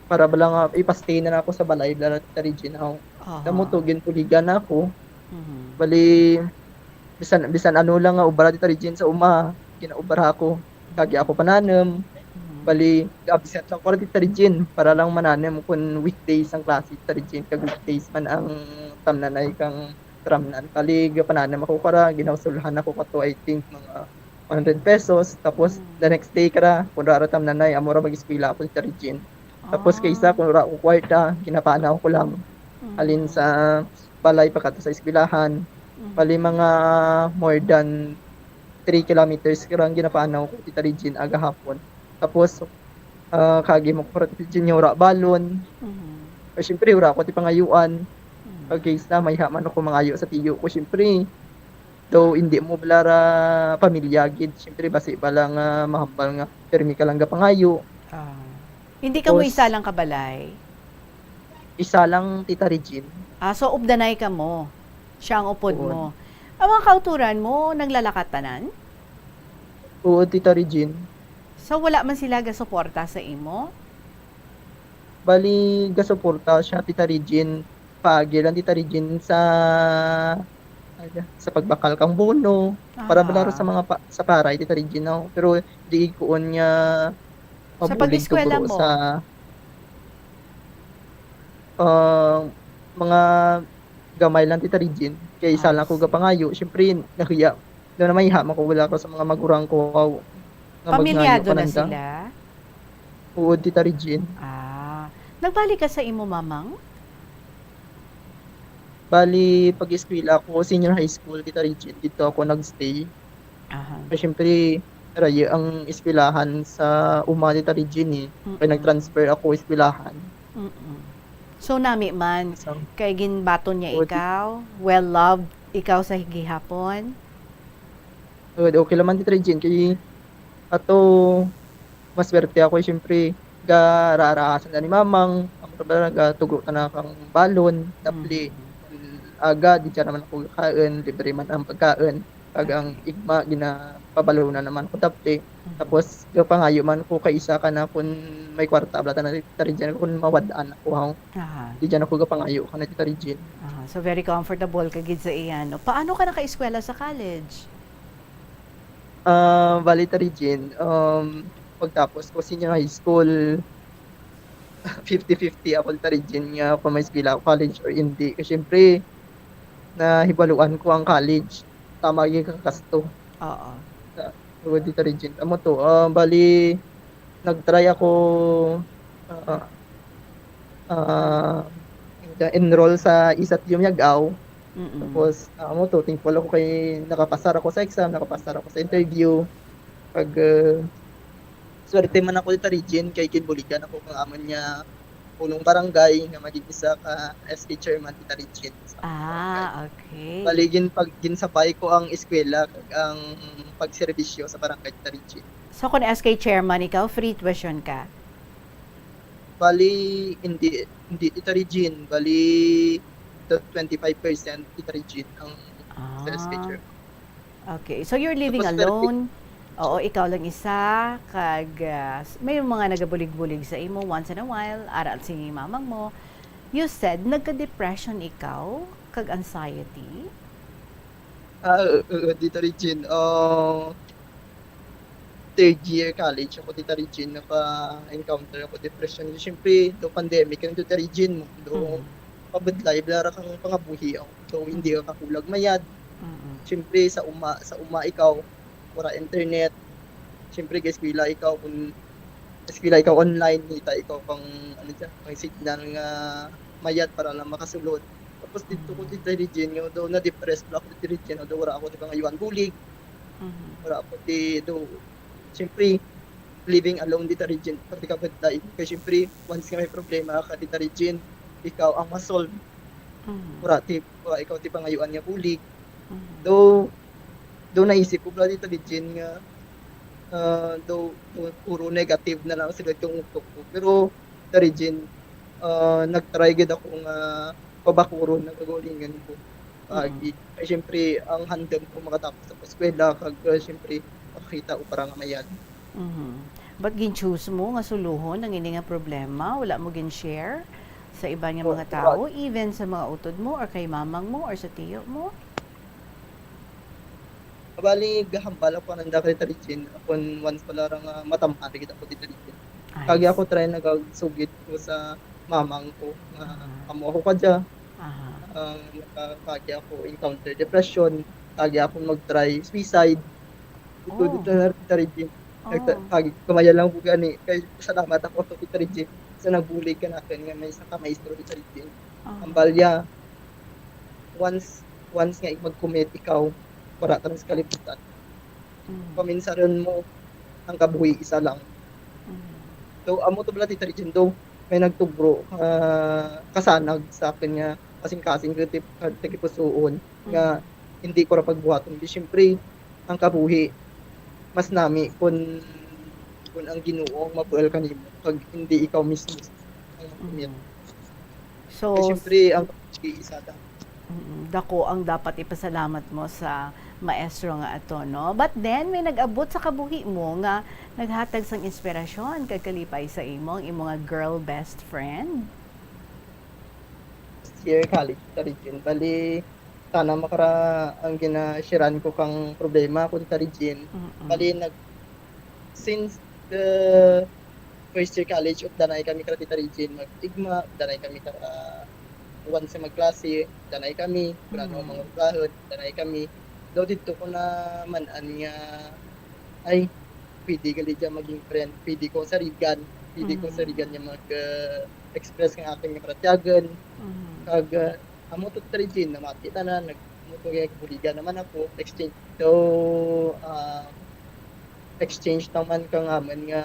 para bala nga ipastay na ako sa balay, bala, Tita Regine, aw. Aha. Amo to, ginbuligan na ako. Mhm. Bali, bisan, bisan ano lang nga obra, Tita Regine, sa uma, ginaobra ako. Kagi ako pananom. Mhm. Bali, absent lang ko, Tita Regine, para lang mananom kun weekdays ang klase, Tita Regine, kag weekdays man ang tamnanay kang tamnan. Bali, gapananom ako kara, ginausulahan ako kato, I think, mga one hundred pesos. Tapos, mm, the next day kara, kun wala ra tamnanay, amo ra mag-eskwela ako, Tita Regine. Tapos, ah, kaysa kun wala ko kwarta, ginapanaw ko lang. Mm. Halin sa balay pa kadto sa eskwelahan. Mm. Bali, mga more than three kilometers kara ang ginapanaw ko, Tita Regine, agahapon. Tapos, ah, kagi mo ko, Tita Regine, nga wala balon. Mm. Pero, syempre, wala ko ti pangayuan. Mm. Kag kaysa, mayha man ako mangayo sa tiyo ko, syempre. Though, hindi mo bala ra pamilya gid, syempre, basi bala nga mahambal nga pirmi ka lang gapangayo. Ah. Hindi kamo isa lang ka balay? Isa lang, Tita Regine. Ah, so updanay kamo? Siya ang upod Upod. mo. Ang mga kauturan mo, naglalakat tanan? Oo, Tita Regine. So, wala man sila gasuporta sa imo? Bali, gasuporta siya, Tita Regine. Paagi lang, Tita Regine, sa, ano, sa pagbakal kang bono. Para bala ro sa Aha. mga pa, sa paray, Tita Regine, no? Pero di kuon nga Sa mabulig pag-eskwela tugro mo? Sa, ah, mga gamay lang, Tita Regine. Kay isa I lang ko see. gapangayo. Siyempre, nahiya. Daw na mahiya man ko, wala ko sa mga magurang ko, wow, nga magpangayo Pamilyado pa na nanda. Sila? Oo, Tita Regine. Ah, nagbalik ka sa imo mamang? Bali, pag-eskwela ako, senior high school, Tita Regine, dito ako nagstay. Aha. Pero siyempre, rayo ang eskwelahan sa uma, Tita Regine, eh. Kaya Mm-mm. Nag-transfer ako eskwelahan. Mm-mm. So, nami man, Sa, kay ginbaton niya oo, ti- ikaw, well-loved ikaw sa gihapon? Oo, okay naman, Tita Regine. Kay ato, maswerte ako, eh, siyempre, gararahasan na ni mamang, ang mga nagatugo na kang balon, dapli. Mhm. Aga, di siya naman ako kain, libre man ang pagkain. Pag ang Okay. igma, ginapabalonan naman ko dapli. Mhm. Tapos, gapangayo man ko kay isa ka na kung may kwarta, bala ta na, Tita Regine, kung mawad-an ako, ha. Aha. Di dyan ako gapangayo ka na, Tita Regine. Aha. So, very comfortable ka gid sa iya, no? Paano ka nakaeskwela sa college? Ah, bali, Tita Regine, um, pagtapos ko senior high school, fifty fifty ako, Tita Regine, nga kung may eskwela ako, college or hindi. Kasi, siyempre, nahibaluan ko ang college. Tama yung kakasto. Oo. Sa, tungod dito, Regine. Amo to, ah, bali, nag-try ako, ah, ah, enroll sa isa T U Miag-ao. Mm-mm. Tapos, ah, amo to, thankful ako kay nakapasar ako sa exam, nakapasar ako sa interview. Pag, ah, swerte man ako, Tita Regine, kay ginbuligan ako kang amon nga pulong barangay nga maging isa ka S K chairman, Tita Regine, sa amon barangay. Ah, okay. Bali, gin-, pag, ginsabay ko ang eskwela kag ang pagserbisyo sa barangay, Tita Regine. So, kung S K chairman ikaw, free tuition ka? Bali, hindi, hindi, Tita Regine. Bali, the twenty-five percent, Tita Regine, ang sa S K Ah. chairman. Okay. So, you're living Tapos, pero ti- alone? Oo, ikaw lang isa, kag, ah, s-, may mga nagabulig-bulig sa imo once in a while, ara si mamang mo. You said, nagka-depression ikaw, kag anxiety? Ah, oo, oo, Tita Regine. Ah, third year college ako, Tita Regine, naka-encounter ako depression. Siyempre, do pandemic, ang Tita Regine mo, do Mhm. pabudlay, bala ra kang pangabuhi ako. Do hindi Mhm. ka kakulag mayad. Mm-mm. Siyempre, sa uma, sa uma ikaw, wala internet. Siyempre, kay eskwela ikaw, kung eskwela ikaw online, kita ikaw kang, ano siya, kang signal nga mayad para lang makasulod. Tapos dito ko, Mhm. Tita Regine, nga do na-depressed bala ako, Tita Regine, do wala ako, di ba, ngayuan bulig. Mhm. Wala ako, di, do, siyempre, living alone, Tita Regine, pati ka bantay. Kaya siyempre, once nga may problema ka, Tita Regine, ikaw ang masolve. Mhm. Wala, ti, wala ikaw ti pangayuan nga bulig. Mhm. Though, though naisip ko bala, Tita Regine, nga, ah, though, though puro negative na lang sila itong utok ko. Pero, Tita Regine, ah, nag-try gid ako nga pabakuron ang kagalingan ko. Paagi. Mm-mm. Kay siyempre, ang handum ko makatapos sa eskwela, kag, ah, siyempre, makakita ko para nga mayad. Mhm. But gin-choose mo nga suluhon ang ini nga problema? Wala mo gin-share sa iban nga Oh, mga wala. tawo, even sa mga utod mo, or kay mamang mo, or sa tiyo mo? Bali, gahambal ako nanda kay Tita Regine. Ako, once pala ra nga matamhan gid ako, Tita Regine. I Kagi ako see. try nagagsugid ko sa mamang ko nga Aha. amo ako kadya. Aha. Ang naka-, kagi ako encounter depression, kagi ako mag-try suicide. Ito, Oh. dito na, Tita Regine. Nagta-, Oh. kagi, kamaya lang po gani. Kay salamat ako sa Tita Regine sa nagbulig kanakon nga may isa ka maestro, Tita Regine. Ang Aha. balya, once, once nga mag-commit ikaw, wala ka na sa kalibutan. Mm. Paminsaron mo ang kabuhi isa lang. Mm. So, amo to bala, Tita Regine, do may nagtugro, ah, kasanag sa akon nga kasing-kasing, kati-, katigipusuon nga Mm. hindi ko ra pagbuhaton. Di, siyempre, ang kabuhi mas nami kun, kun ang Ginoo ang mabuel kanimo kag hindi ikaw mismo ang mag-commit. Mm. Kay So, siyempre, ang kabuhi isa lang. Mm, dako ang dapat ipasalamat mo sa maestro nga ato, no? But then, may nag-abot sa kabuhi mo nga naghatag sang inspirasyon kag kalipay sa imo, ang imo nga girl best friend? First year college, Tita Regine. Bali, sana makara ang ginashiran ko kang problema ko, Tita Regine. Mm-mm. Bali, nag, since the first year college, ugdanay kami kara Tita Regine, mag-igma, ugdanay kami kara, once sa magklase, ugdanay kami, kung ano ang mga ugahon, ugdanay kami. Daw dito ko na man-an nga, ay, pwede gali dyan maging friend, pwede ko sarigan, pwede ko sarigan niya mag, uh, express ng aking karatyagan. Mm-hmm. Kag, uh, amo to, Tita Regine, namati tanan, nag-, amo to, kaya buligan naman ako, exchange. So, uh, exchange naman ka nga man nga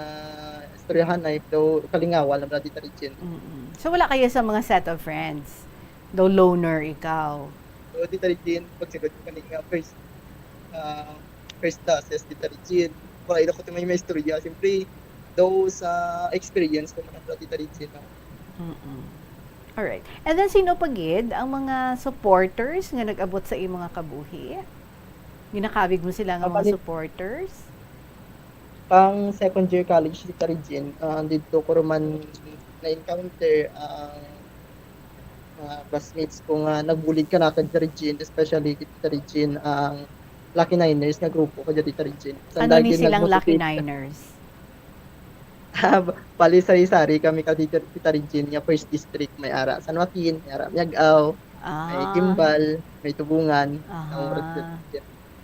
istoryahanay, daw kalingawan na ba, Tita Regine? Mm-mm. So, wala kayo sa mga set of friends? Daw loner ikaw? So, Tita Regine, pag sigod ko kani nga first, uh, first classes, Tita Regine, wala ina ko may istorya. Siyempre, daw sa experience ko man, Tita Regine, no? Mm-mm. Alright. And then, sino pa gid ang mga supporters nga nag-abot sa imo nga kabuhi? Ginakabig mo sila nga mga supporters? Pang second year college, Tita Regine, uh, dito ko naman na-encounter ang mga classmates ko nga nagbulig kanakun, Tita Regine, especially, Tita Regine, ang Lucky Niners nga grupo ko, Tita Regine. Ano ni silang Lucky Niners? Bali, sari-sari kami ka, Tita, Tita Regine, nga first district, may ara San Joaquin, may ara Miag-ao, may Kimbal, may Tubungan. Aha.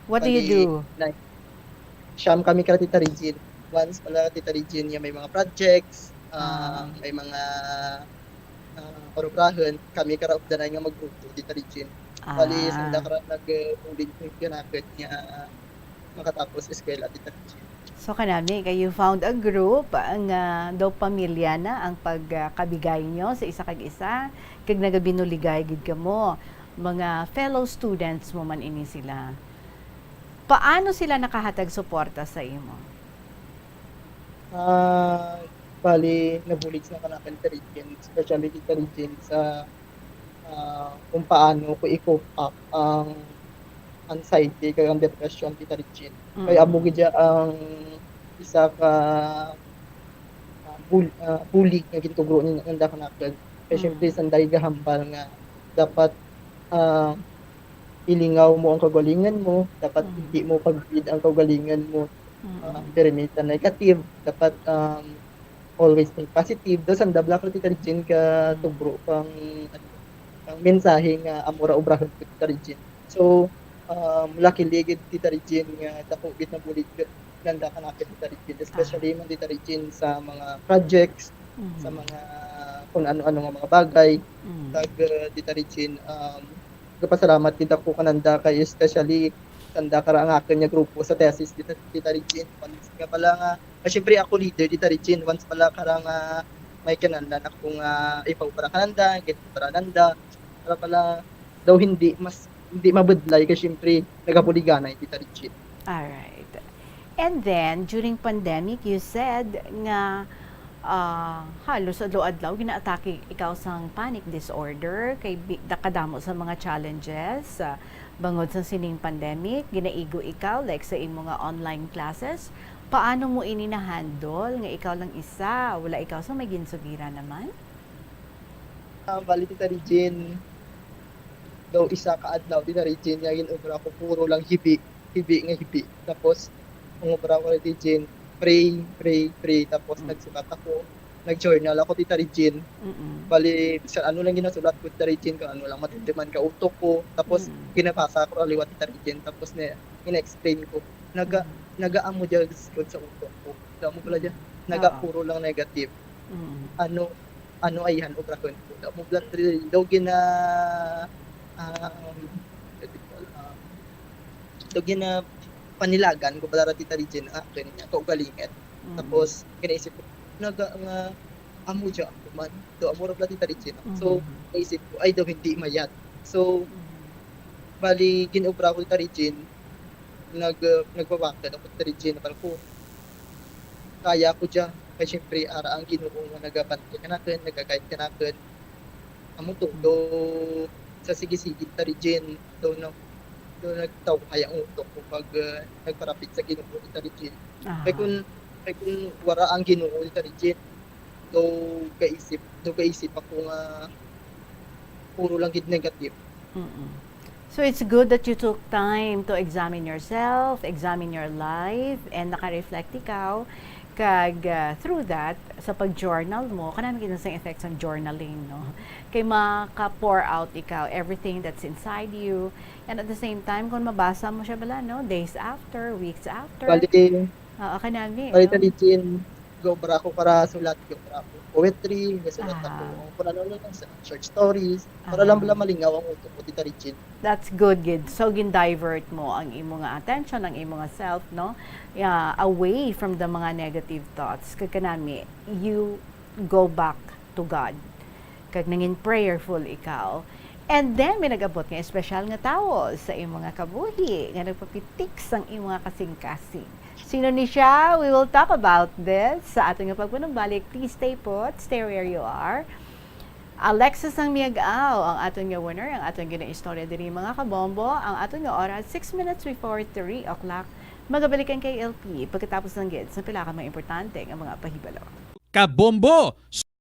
What do you do? Siyam kami ka, Tita Regine. Once pala, Tita Regine, nga may mga projects, uh, may mga, uh, parubrahon, kami karaupdanan nga magruto, Tita Regine. Bali, sanda kara nag-uling kanakun nga makatapos eskwela, Tita Regine. So, kanami, kay you found a group nga daw pamilya na ang pagkabigay nyo sa isa kag isa, kag nagabinuligay gid kamo. Mga fellow students mo man ini sila. Paano sila nakahatag suporta sa imo? Ah, bali, nabulig sa kanakun, Tita Regine, especially, Tita Regine, sa, ah, kung paano ko i-cope up ang anxiety kag ang depression, Tita Regine. Kay amo gid ang isa ka, ah, bul-, ah, bulig nga gintugro ni nanda kanakun. Kay siyempre, sanda gahambal nga dapat, ah, ilingaw mo ang kaugalingon mo, dapat hindi mo pag-feed ang kaugalingon mo, ah, pirmi sa negative. Dapat, um, always think positive. Daw sanda bala, Tita Regine, ka tugro kang, ano, kang mensahe nga amo ra obrahon ko, Tita Regine. So, um, luckily gid, Tita Regine, nga dako gid nabulig nanda kanakun, Tita Regine, especially man, Tita Regine, sa mga projects, sa mga kung ano-ano nga mga bagay. Kag, uh, Tita Regine, um, nagapasalamat gid ako kananda kay especially sanda kara ang akun nga grupo sa thesis, Tita, Tita Regine. Once nga pala nga, ah, syempre ako leader, Tita Regine, once pala kara nga may kinahanglan ako nga ipaubra kananda, ginubra nanda, para pala daw hindi mas, hindi mabudlay kay syempre nagabuliganay, Tita Regine. Alright. And then, during pandemic, you said nga, ah, halos adlaw-adlaw ginaatake ikaw sang panic disorder kay bi-, da-, kadamo sa mga challenges, ah, bangod sa sining pandemic, ginaigo ikaw, like sa imo nga online classes. Paano mo ini na-handle nga ikaw lang isa, wala ikaw sa may ginsugiran naman? Ah, bali, Tita Regine, daw isa ka adlaw, Tita Regine, nga ginobra ko, puro lang hibi, hibi nga hibi. Tapos, ang obra ko, Tita Regine, pray, pray, pray. Tapos, nagsulat ako, nag-journal ako, Tita Regine. Mm-mm. Bali, bisan ano lang ginasulat ko, Tita Regine, kung ano lang matumduman ka utok ko. Tapos, ginabasa ko ra liwat, Tita Regine. Tapos, ni-, ina-explain ko. Naga-, nagaamo dyan sa utok ko. Daw mo pala dyan. Naga puro lang negative. Mm. Ano, ano ay yan, obrahon ko. Daw mo pala, daw gina-, um, what do you call, um, daw gina-, panilagan ko pala ra, Tita Regine, ang akun nga kaugalingon. Mm. Tapos, ginaisip ko, naga-, nga, amo dyan ako man. Daw, amo ra pala, Tita Regine. So, naisip ko, ay, daw hindi mayat. So, bali, ginobra ko, Tita Regine, nag-, uh, nagbabakal ako, Tita Regine, para ko, kaya ko dyan. Kay, syempre, ara ang Ginoo nga nagabantay kanakun, nagaguide kanakun. Amo to, do, sige-sige, Tita Regine, daw na, daw nagtawhay ang utok ko pag, ah, nagparapit sa Ginoo, Tita Regine. Kay Aha. kun, kay kun wara ang Ginoo, Tita Regine, daw kaisip, daw kaisip ako nga puro lang gid negative. Mm-mm. So it's good that you took time to examine yourself, examine your life, and naka-reflect ikaw. Kag ah, through that, sa pag-journal mo, kanami kita sa effects ng journaling, no? Kay maka-pour out ikaw, everything that's inside you. And at the same time, kung mabasa mo siya bala, no? Days after, weeks after. Bali, Oo, kanami, bali, no? Tita Regine, gobra ko para sulat, gobra ko poetry, gasulat ako Aha. kung ano lang sa short stories, para lang Aha. bala malingaw ang utok ko, Tita Regine. That's good, gid. So, gin-divert mo ang imo nga attention, ang imo nga self, no? Yeah, away from the mga negative thoughts. Kag kanami, you go back to God. Kag nangin prayerful ikaw. And then, may nag-abot nga espesyal nga tawo sa imo nga kabuhi, nga nagpapitik sang imo nga kasing-kasing. Sino ni siya? We will talk about this sa aton nga pagpanumbalik. Please stay put, stay where you are. Alexis ang Miag-aw, ang aton nga winner, ang aton ginaistorya diri, mga kabombo. Ang aton nga oras, six minutes before three o'clock. Magabalik ang K L P pagkatapos lang gid sa pila ka mga importante nga mga pahibalo. Kabombo!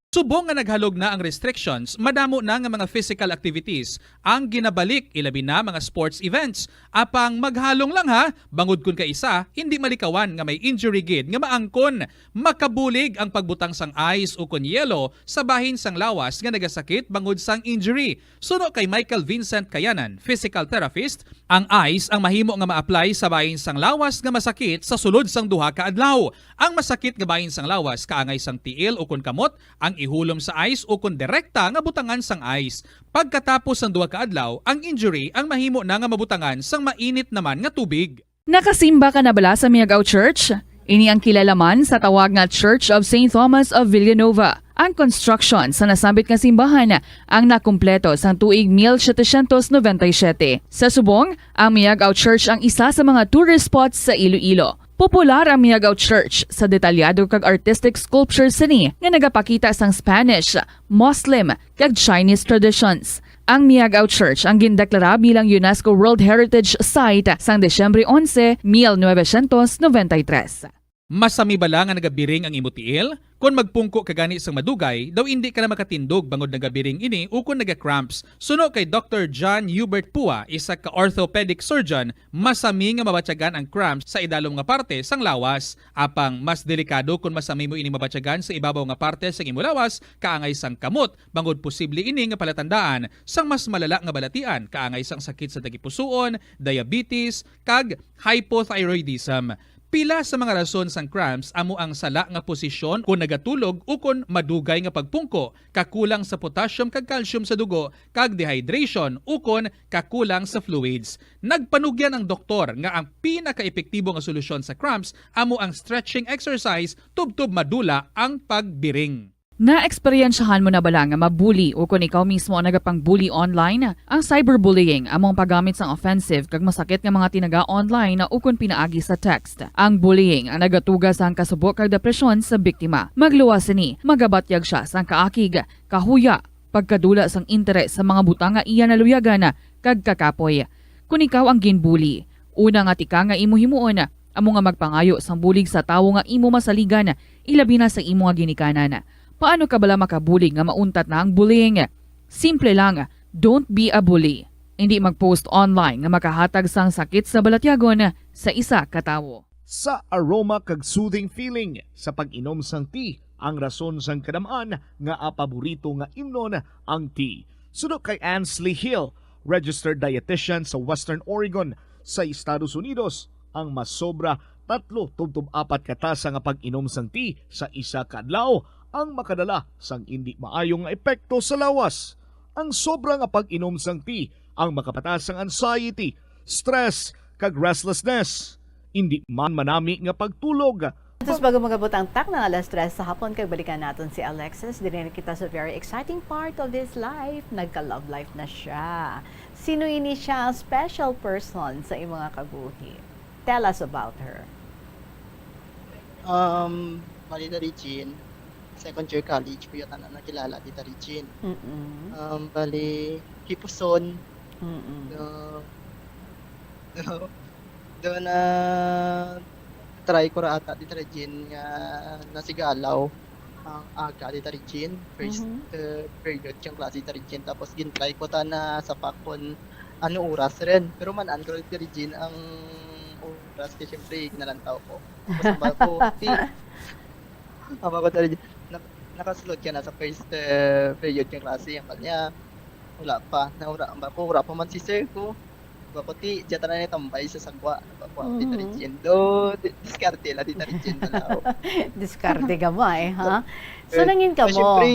Subong nga naghalog na ang restrictions, madamo na nga mga physical activities ang ginabalik, ilabi na mga sports events. Apang maghalong lang ha, bangod kun kaisa, hindi malikawan nga may injury gid nga maangkon. Makabulig ang pagbutang sang ice ukon yelo sa bahin sang lawas nga nagasakit bangod sang injury. Suno kay Michael Vincent Kayanan, physical therapist, ang ice ang mahimo nga ma-apply sa bahin sang lawas nga masakit sa sulod sang duha ka adlaw. Ang masakit nga bahin sang lawas kaangay sang tiil ukon kamot ang ihulom sa ice ukon direkta nga butangan sang ice. Pagkatapos sang duha ka adlaw, ang injury ang mahimo na nga mabutangan sang mainit naman nga tubig. Nakasimba ka na bala sa Miag-aw Church? Ini ang kilala man sa tawag nga Church of Saint Thomas of Villanova. Ang construction sa nasambit nga simbahan ang nakumpleto sang tuig mil setecientos noventa y siete. Sa subong, ang Miag-aw Church ang isa sa mga tourist spots sa Iloilo. Popular ang Miag-aw Church sa detalyado kag artistic sculpture sini nga nagapakita sang Spanish, Muslim, kag Chinese traditions. Ang Miag-aw Church ang gindeklara bilang UNESCO World Heritage Site sang Disyembre onse, mil novecientos noventa y tres. Masami bala nga nagabiring ang imo tiil? Kon magpungko ka gani sang madugay, daw indi ka na makatindog bangod nagabiring ini ukon naga-cramps. Suno kay Doctor John Hubert Pua, isa ka orthopedic surgeon, masami nga mabatyagan ang cramps sa idalom nga parte sang lawas. Apang mas delikado kon masami mo ini mabatyagan sa ibabaw nga parte sang imo lawas, kaangay sang kamot, bangod posible ini nga palatandaan sang mas malala nga balatian, kaangay sang sakit sa tagipusoon, diabetes, kag hypothyroidism. Pila sa mga rason sang cramps amo ang sala nga posisyon kon nagatulog ukon madugay nga pagpungko, kakulang sa potassium kag calcium sa dugo, kag dehydration ukon kakulang sa fluids. Nagpanugyan ang doktor nga ang pinakaepektibo nga solusyon sa cramps amo ang stretching exercise tubtob madula ang pagbiring. Naeksperyensyahan mo na bala nga mabuli ukon ikaw mismo ang nagapang-bully online? Ang cyberbullying amo ang paggamit sang offensive kag masakit nga mga tinaga online ukon pinaagi sa text. Ang bullying ang nagatuga sang kasubo kag depresyon sa biktima. Magluwas sini, magabatyag sia sang kaakig, kahuya, pagkadula sang interes sa mga butang nga iya naluyagan, kag kakapoy. Kon ikaw ang ginbully, una nga tikang nga imo himuon amo nga magpangayo sang bulig sa tawo nga imo masaligan, ilabi na sa imo nga ginikanan. Paano ka bala makabulig nga mauntat na ang bullying? Simple lang, don't be a bully. Indi mag-post online nga makahatag sang sakit sa balatyagon sa isa ka tawo. Sa aroma kag soothing feeling sa pag-inom sang tea ang rason sang kadam-an nga paborito nga imnon ang tea. Suno kay Ansley Hill, registered dietitian sa Western Oregon sa Estados Unidos, ang masobra tatlo tubtob apat ka tasa nga pag-inom sang tea sa isa ka adlaw ang makadala sang indi maayo nga epekto sa lawas. Ang sobra nga pag-inom sang tea ang makapataas sang anxiety, stress, kag restlessness. Indi man manami nga pagtulog. Tapos bago magabot ang takna nga alas tres sa hapon, kag balikan naton si Alexis, diri na kita sa very exciting part of his life. Nagka-love life na siya. Sino ini siya? Special person sa imo nga kabuhi. Tell us about her. Um, bali, Tita Regine, second year college ko yata na nakilala, Tita Regine. Mm-mm. Um, bali, Hipuson. Mm-mm. Do, do, do na try ko ra ata, Tita Regine, nga nasigalaw ang aga, Tita Regine. First Mhm. uh, period yung klase, Tita Regine. Tapos gin-try ko ta na sa pakon ano oras rin. Pero man-an ko, Tita Regine, ang oras kay siyempre ginalantaw ko. Tapos ang bago, di, ang bago, Tita Regine, nak- nakasulod ka na sa first uh, period yung klase. Ang kanya, wala pa. Na wala, ang bago, wala pa man si sir ko. Bago, ti, diya tanan tambay sa sagwa. Bago, Tita Mhm. Regine. Do, di- diskarte la, Tita Regine, na lao. Diskarte ka ba eh, ha? So, Eh, nangin ka eh, mo? Siyempre,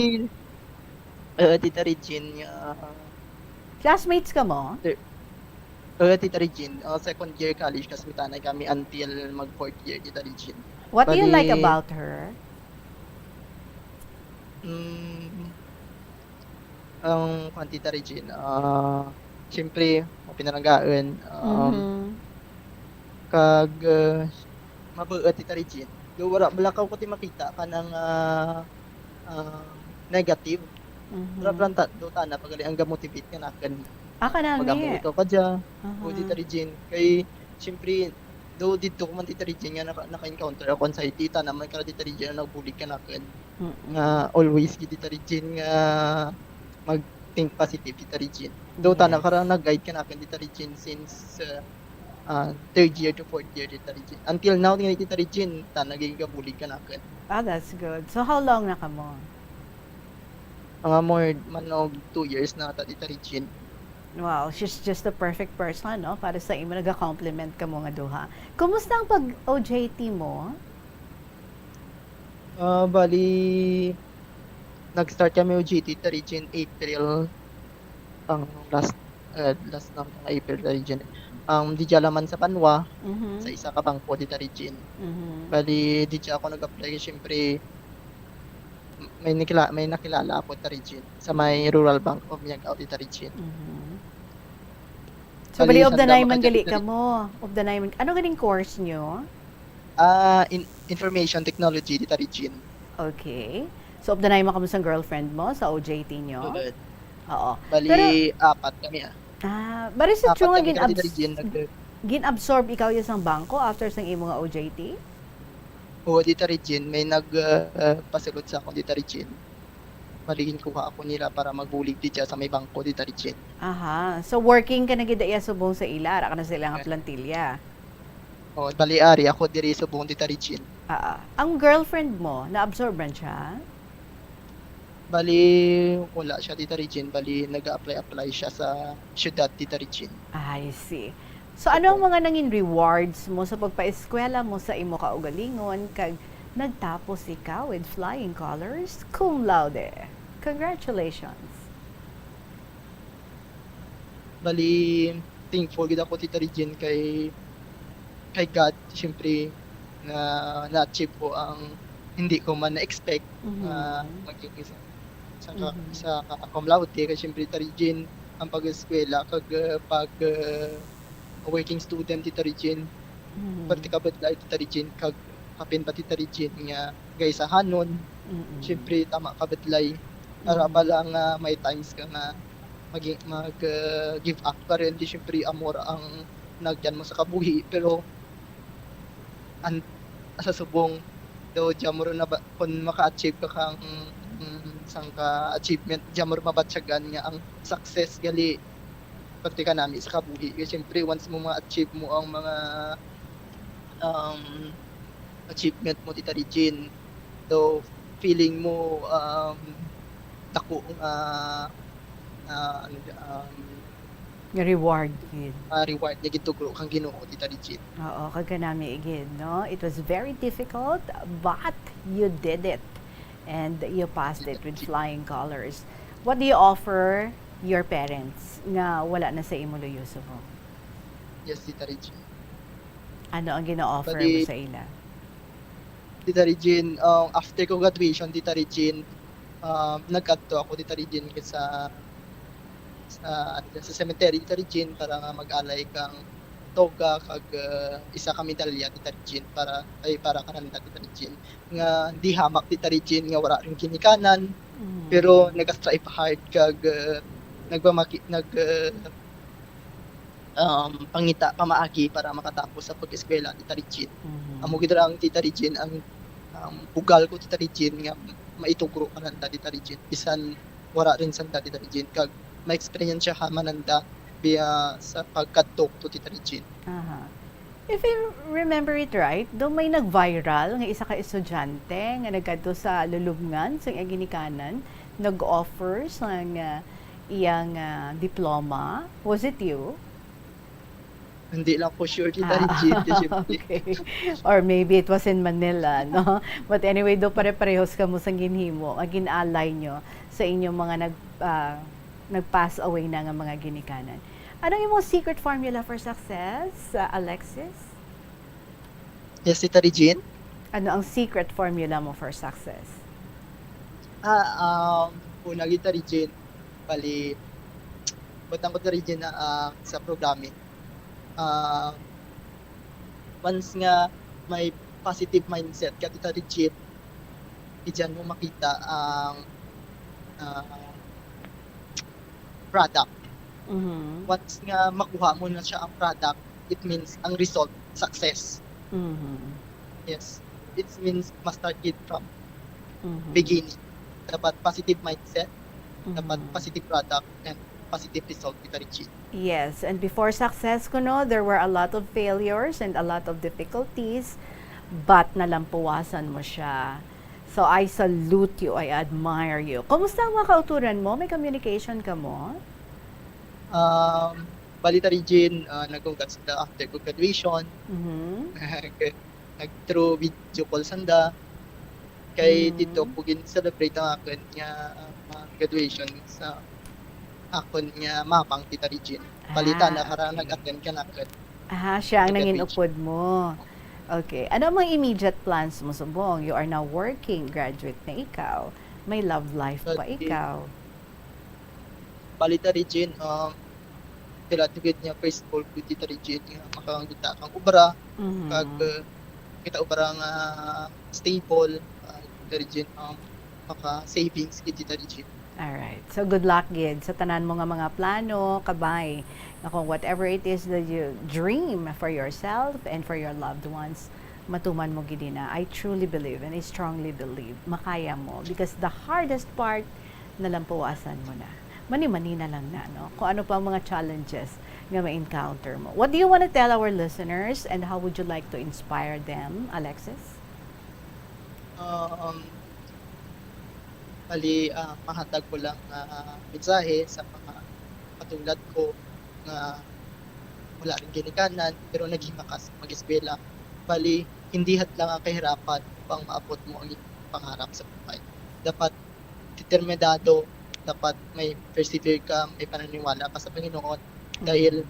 uh, Tita Regine, uh, Classmates ka mo? uh, Tita Regine, uh, second year college, kasi tanay kami until mag fourth year, Tita Regine. What do you like Bali, about her? mm, ang kwan, Tita Regine, ah, siyempre, mapinalanggaon, um, Mhm. kag uh, mabuot, Tita Regine. Do wala, malakaw ko ti makita kanang ah, ah, negative. Pero Mhm. lang ta, do tana pagali ang ga-motivate ka nakin. Ah, kanami. Magamuot ka dya. Aha. O, Tita Regine. Kay, siyempre, do dito ko man, Tita Regine, nga naka, naka-encounter ako anxiety, tana man ka, Tita Regine, nga nagbulig ka nakin. Mm-mm. Nga always gid, Tita Regine, nga mag-think positive, Tita Regine. Do tana Yes. Karang nag-guide ka nakin, Tita Regine, since uh, ah, third year to fourth year, Tita Regine. Until now, nga, Tita Regine, tana gid gabulig ka nakin. Ah, that's good. So, how long na ka mo? Mga more man og two years na ata, Tita Regine. Wow, she's just the perfect person, no? Para sa imo, naga-compliment ka mo nga duha. Kumusta ang pag-O J T mo? Ah, bali, nag-start kami O J T, Tita Regine, April, ang last, uh, last ng mga April, Tita Regine. Ang di dyan naman sa Panwa, Mhm. Sa isa ka bangko, Tita Regine. Mhm. Bali, di dyan ako nag-apply, siyempre, may nakila, may nakilala ako, Tita Regine, sa may Rural Bank of Miagao, Tita Regine. Mhm. So, Bali, bali, of the sanda nine man makadya, gali Tita ka Regine. Mo. Of the nine man. Ano ganing course nyo? Ah, in, information technology, Tita Regine. Okay. So, of the nine man ka mo sa girlfriend mo, sa O J T nyo? Good. Oo. Bali, Pero, apat kami ah. Ah, bari sa Apat tsunga kami gin ka, Tita Regine. Nag, gin-absorb ikaw ya sang bangko after sang imo nga O J T? Oo, Tita Regine, may nag uh, uh, pasulod sa akong, Tita Regine. Bali, ginkuha ako nila para magbulig di dyan sa may bangko, Tita Regine. Aha. So, working ka na gid iya subong sa ila, ara ka na sa ilang plantilla. Oh, bali, ari ako diri subong, Tita Regine. Ah, ang girlfriend mo, na-absorb man siya? Bali, wala siya, Tita Regine. Bali, nag-apply-apply siya sa syudad, Tita Regine. I see. So, ano ang mga nangin rewards mo sa pagpaeskwela mo sa imo kaugalingon kag nagtapos ikaw with flying colors, cum laude? Congratulations. Bali, thankful gid ako, Tita Regine, kay kay God, siyempre, na na-achieve ko ang hindi ko man na-expect Mhm. na maging isa sa ka, Mhm. sa ka cum laude. Kay siyempre, Tita Regine, ang pag-eskwela kag uh, pag uh, working student, Tita Regine, Mhm. Parte ka budlay, Tita Regine, kag kapin pa, Tita Regine, nga gaysahanon. Mm-mm. Siyempre, tama ka budlay. Ara Mm. pa lang nga may times ka nga mag, mag uh, give up ka rin. Di siyempre, amor ang nagyan mo sa kabuhi. Pero, an, sa subong, daw, diya mo rin na ba, kung maka-achieve ka kang mm, sang ka achievement, diya mo rin mabatyagan nga ang success gali parte ka nami sa kabuhi. Kaya siyempre, once mo ma-achieve mo ang mga um, achievement mo, Tita Regine, though feeling mo um, dako nga uh, ano, um, Nga reward gid. Uh, reward nga gintugro kang Ginoo, Tita Regine. Oo, kag kanami gid, no? It was very difficult, but you did it. And you passed it with flying colors. What do you offer your parents nga wala na sa imo luyo subong? Yes, Tita Regine. Ano ang gina-offer mo sa ila? Tita Regine, um, after ko graduation, Tita Regine, um, nag-adto ako, Tita Regine, sa sa, ano, sa cemetery, Tita Regine, para nga mag-alay kang toga kag uh, isa ka medalya, Tita Regine, para ay para kananda, Tita Regine, nga di hamak, Tita Regine, nga wala rin ginikanan, mm. Pero nag-strive hard kag uh, nagpamaki-, nag, uh, um, pangita pamaagi para makatapos sa pag-eskwela, Tita Regine. Mhm. Amo gid ra ang, Tita Regine, ang, ang bugal ko, Tita Regine, nga maitugro ka nanda, Tita Regine. Bisan wala rin sanda, Tita Regine, kag ma-experience siya ha mananda biya sa pagkadto to, Tita Regine. Aha. If I remember it right, do may nag-viral nga isa ka estudyante nga nagkadto sa lulubngan sa iyang ginikanan, nag-offer sang, ah, iyang, ah, diploma. Was it you? Hindi lang po sure, Tita Ah, Regine, kasi okay. Or maybe it was in Manila, no? But anyway, do pare-parehos kamo sang ginhimo, nga gin-alay nyo sa inyong mga nag-, ah, nag-pass away na nga mga ginikanan. Anong imong secret formula for success, ah, Alexis? Yes, Tita Regine. Ano ang secret formula mo for success? Ah, um, una, Tita Regine, bali, butang ko, Tita Regine, na, ah, sa programming. Ah, once nga may positive mindset ka, Tita Regine, diyan mo makita ang, ah, product. Mhm. Once nga makuha mo na siya ang product, it means ang result, success. Mhm. Yes. It means must start it from Mhm. beginning. Dapat positive mindset, dapat Mhm. positive product, and positive result, Tita Regine. Yes, and before success kuno, there were a lot of failures and a lot of difficulties, but nalampuwasan mo siya. So, I salute you, I admire you. Kumusta ang mga kauturan mo? May communication ka mo? Um, bali, Tita Regine, ah, naghugas sila after ko graduation. Mhm. Nag-, nag-through video call sanda. Kay Mm. dito ko gin-celebrate ang akon nga, ah, graduation sa akon nga mamang, Tita Regine. Bali, Ah, tana kara okay. nag-attend kanakon. Aha, siya ang Nag-attend nangin siya. Upod mo. Okay. Ano ang mga immediate plans mo subong? You are now working, graduate na ikaw. May love life pa Okay. ikaw. Bali, Tita Regine, um, pila to gid nga first goal ko, Tita Regine, nga makakita kang obra, Mhm. kag, uh, kita obra nga stable, uh, Tita Regine, um, maka-savings gid, Tita Regine. Alright. So, good luck gid sa tanan mo nga mga plano, kabay, nga kung whatever it is that you dream for yourself and for your loved ones, matuman mo gid na. I truly believe and I strongly believe makaya mo, because the hardest part, nalampuwasan mo na. Mani-mani na lang na, no? Kung ano pa ang mga challenges nga ma-encounter mo. What do you wanna tell our listeners and how would you like to inspire them, Alexis? Um, bali, ah, mahatag ko lang nga mensahe sa mga katulad ko nga wala rin ginikanan pero naghimakas mag-eskwela. Bali, hindi hadlang ang kahirapan upang maabot mo ang imong pangarap sa buhay. Dapat determinado, dapat may persevere ka, may pananiwala ka sa Panginoon. Dahil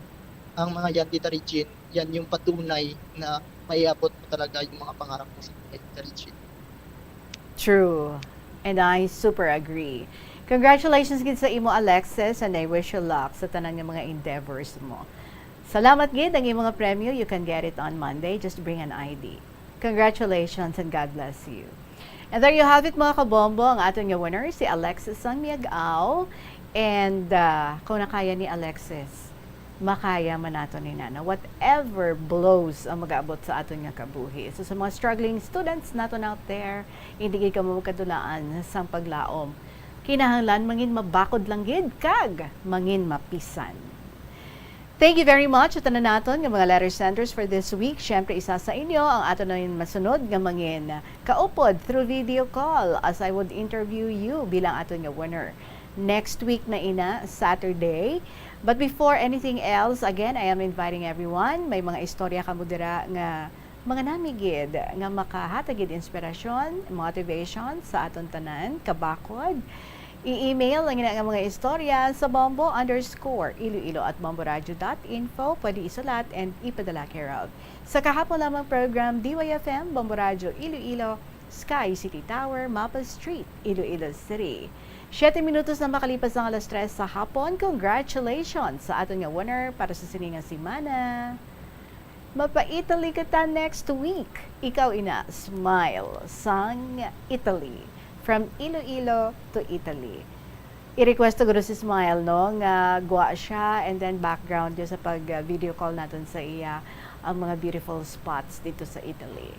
ang mga yan, Tita Regine, yan yung patunay na maiabot mo talaga yung mga pangarap mo sa buhay, Tita Regine. True. And I super agree. Congratulations gid sa imo, Alexis, and I wish you luck sa tanan nga mga endeavors mo. Salamat gid, ang imo nga premyo, you can get it on Monday. Just bring an I D. Congratulations and God bless you. And there you have it, mga kabombo, ang aton nga winner, si Alexis Sang Miag-aw. And, ah, kung nakaya ni Alexis, makaya man nato ni nana. Whatever blows ang mag-aabot sa aton nga kabuhi. So, sa mga struggling students naton out there, hindi gid kamo magkadulaan sang paglaom. Kinahanglan mangin mabakod lang gid kag mangin mapisan. Thank you very much sa tanan naton nga mga letter senders for this week. Siyempre, isa sa inyo ang aton na masunod nga mangin kaupod through video call as I would interview you bilang aton nga winner. Next week na ina, Saturday. But before anything else, again, I am inviting everyone. May mga istorya kamo dira nga mga nami gid nga makahatag gid inspirasyon, motivation sa aton tanan, kabakod. I-email lang ina nga mga istorya sa bombo underscore iloilo at bomboradio dot info. Pwede isulat and ipadala care of. Sa kahapon lamang program, D Y F M, Bombo Radio Iloilo, Sky City Tower, Maple Street, Iloilo City. Siyete minutos na makalipas ang alas tres sa hapon. Congratulations sa aton nga winner para sa sini nga semana. Mapa-Italy kita next week. Ikaw ina, smile sang Italy. From Iloilo to Italy. I-request ko guro si Smile, no, nga gwa siya, and then background niya sa pag, uh, video call naton sa iya ang mga beautiful spots dito sa Italy.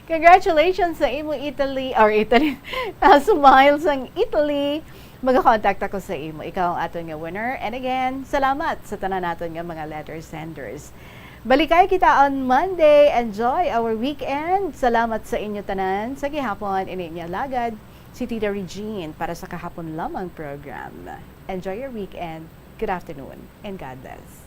Congratulations sa imo, Italy, or Italy, uh, Smile sang Italy. Magakontak ako sa imo. Ikaw ang aton nga winner. And again, salamat sa tanan naton nga mga letter senders. Balikay kita on Monday. Enjoy our weekend. Salamat sa inyo tanan. Sa gihapon, ini inyo alagad, si Tita Regine para sa Kahapon Lamang program. Enjoy your weekend. Good afternoon and God bless.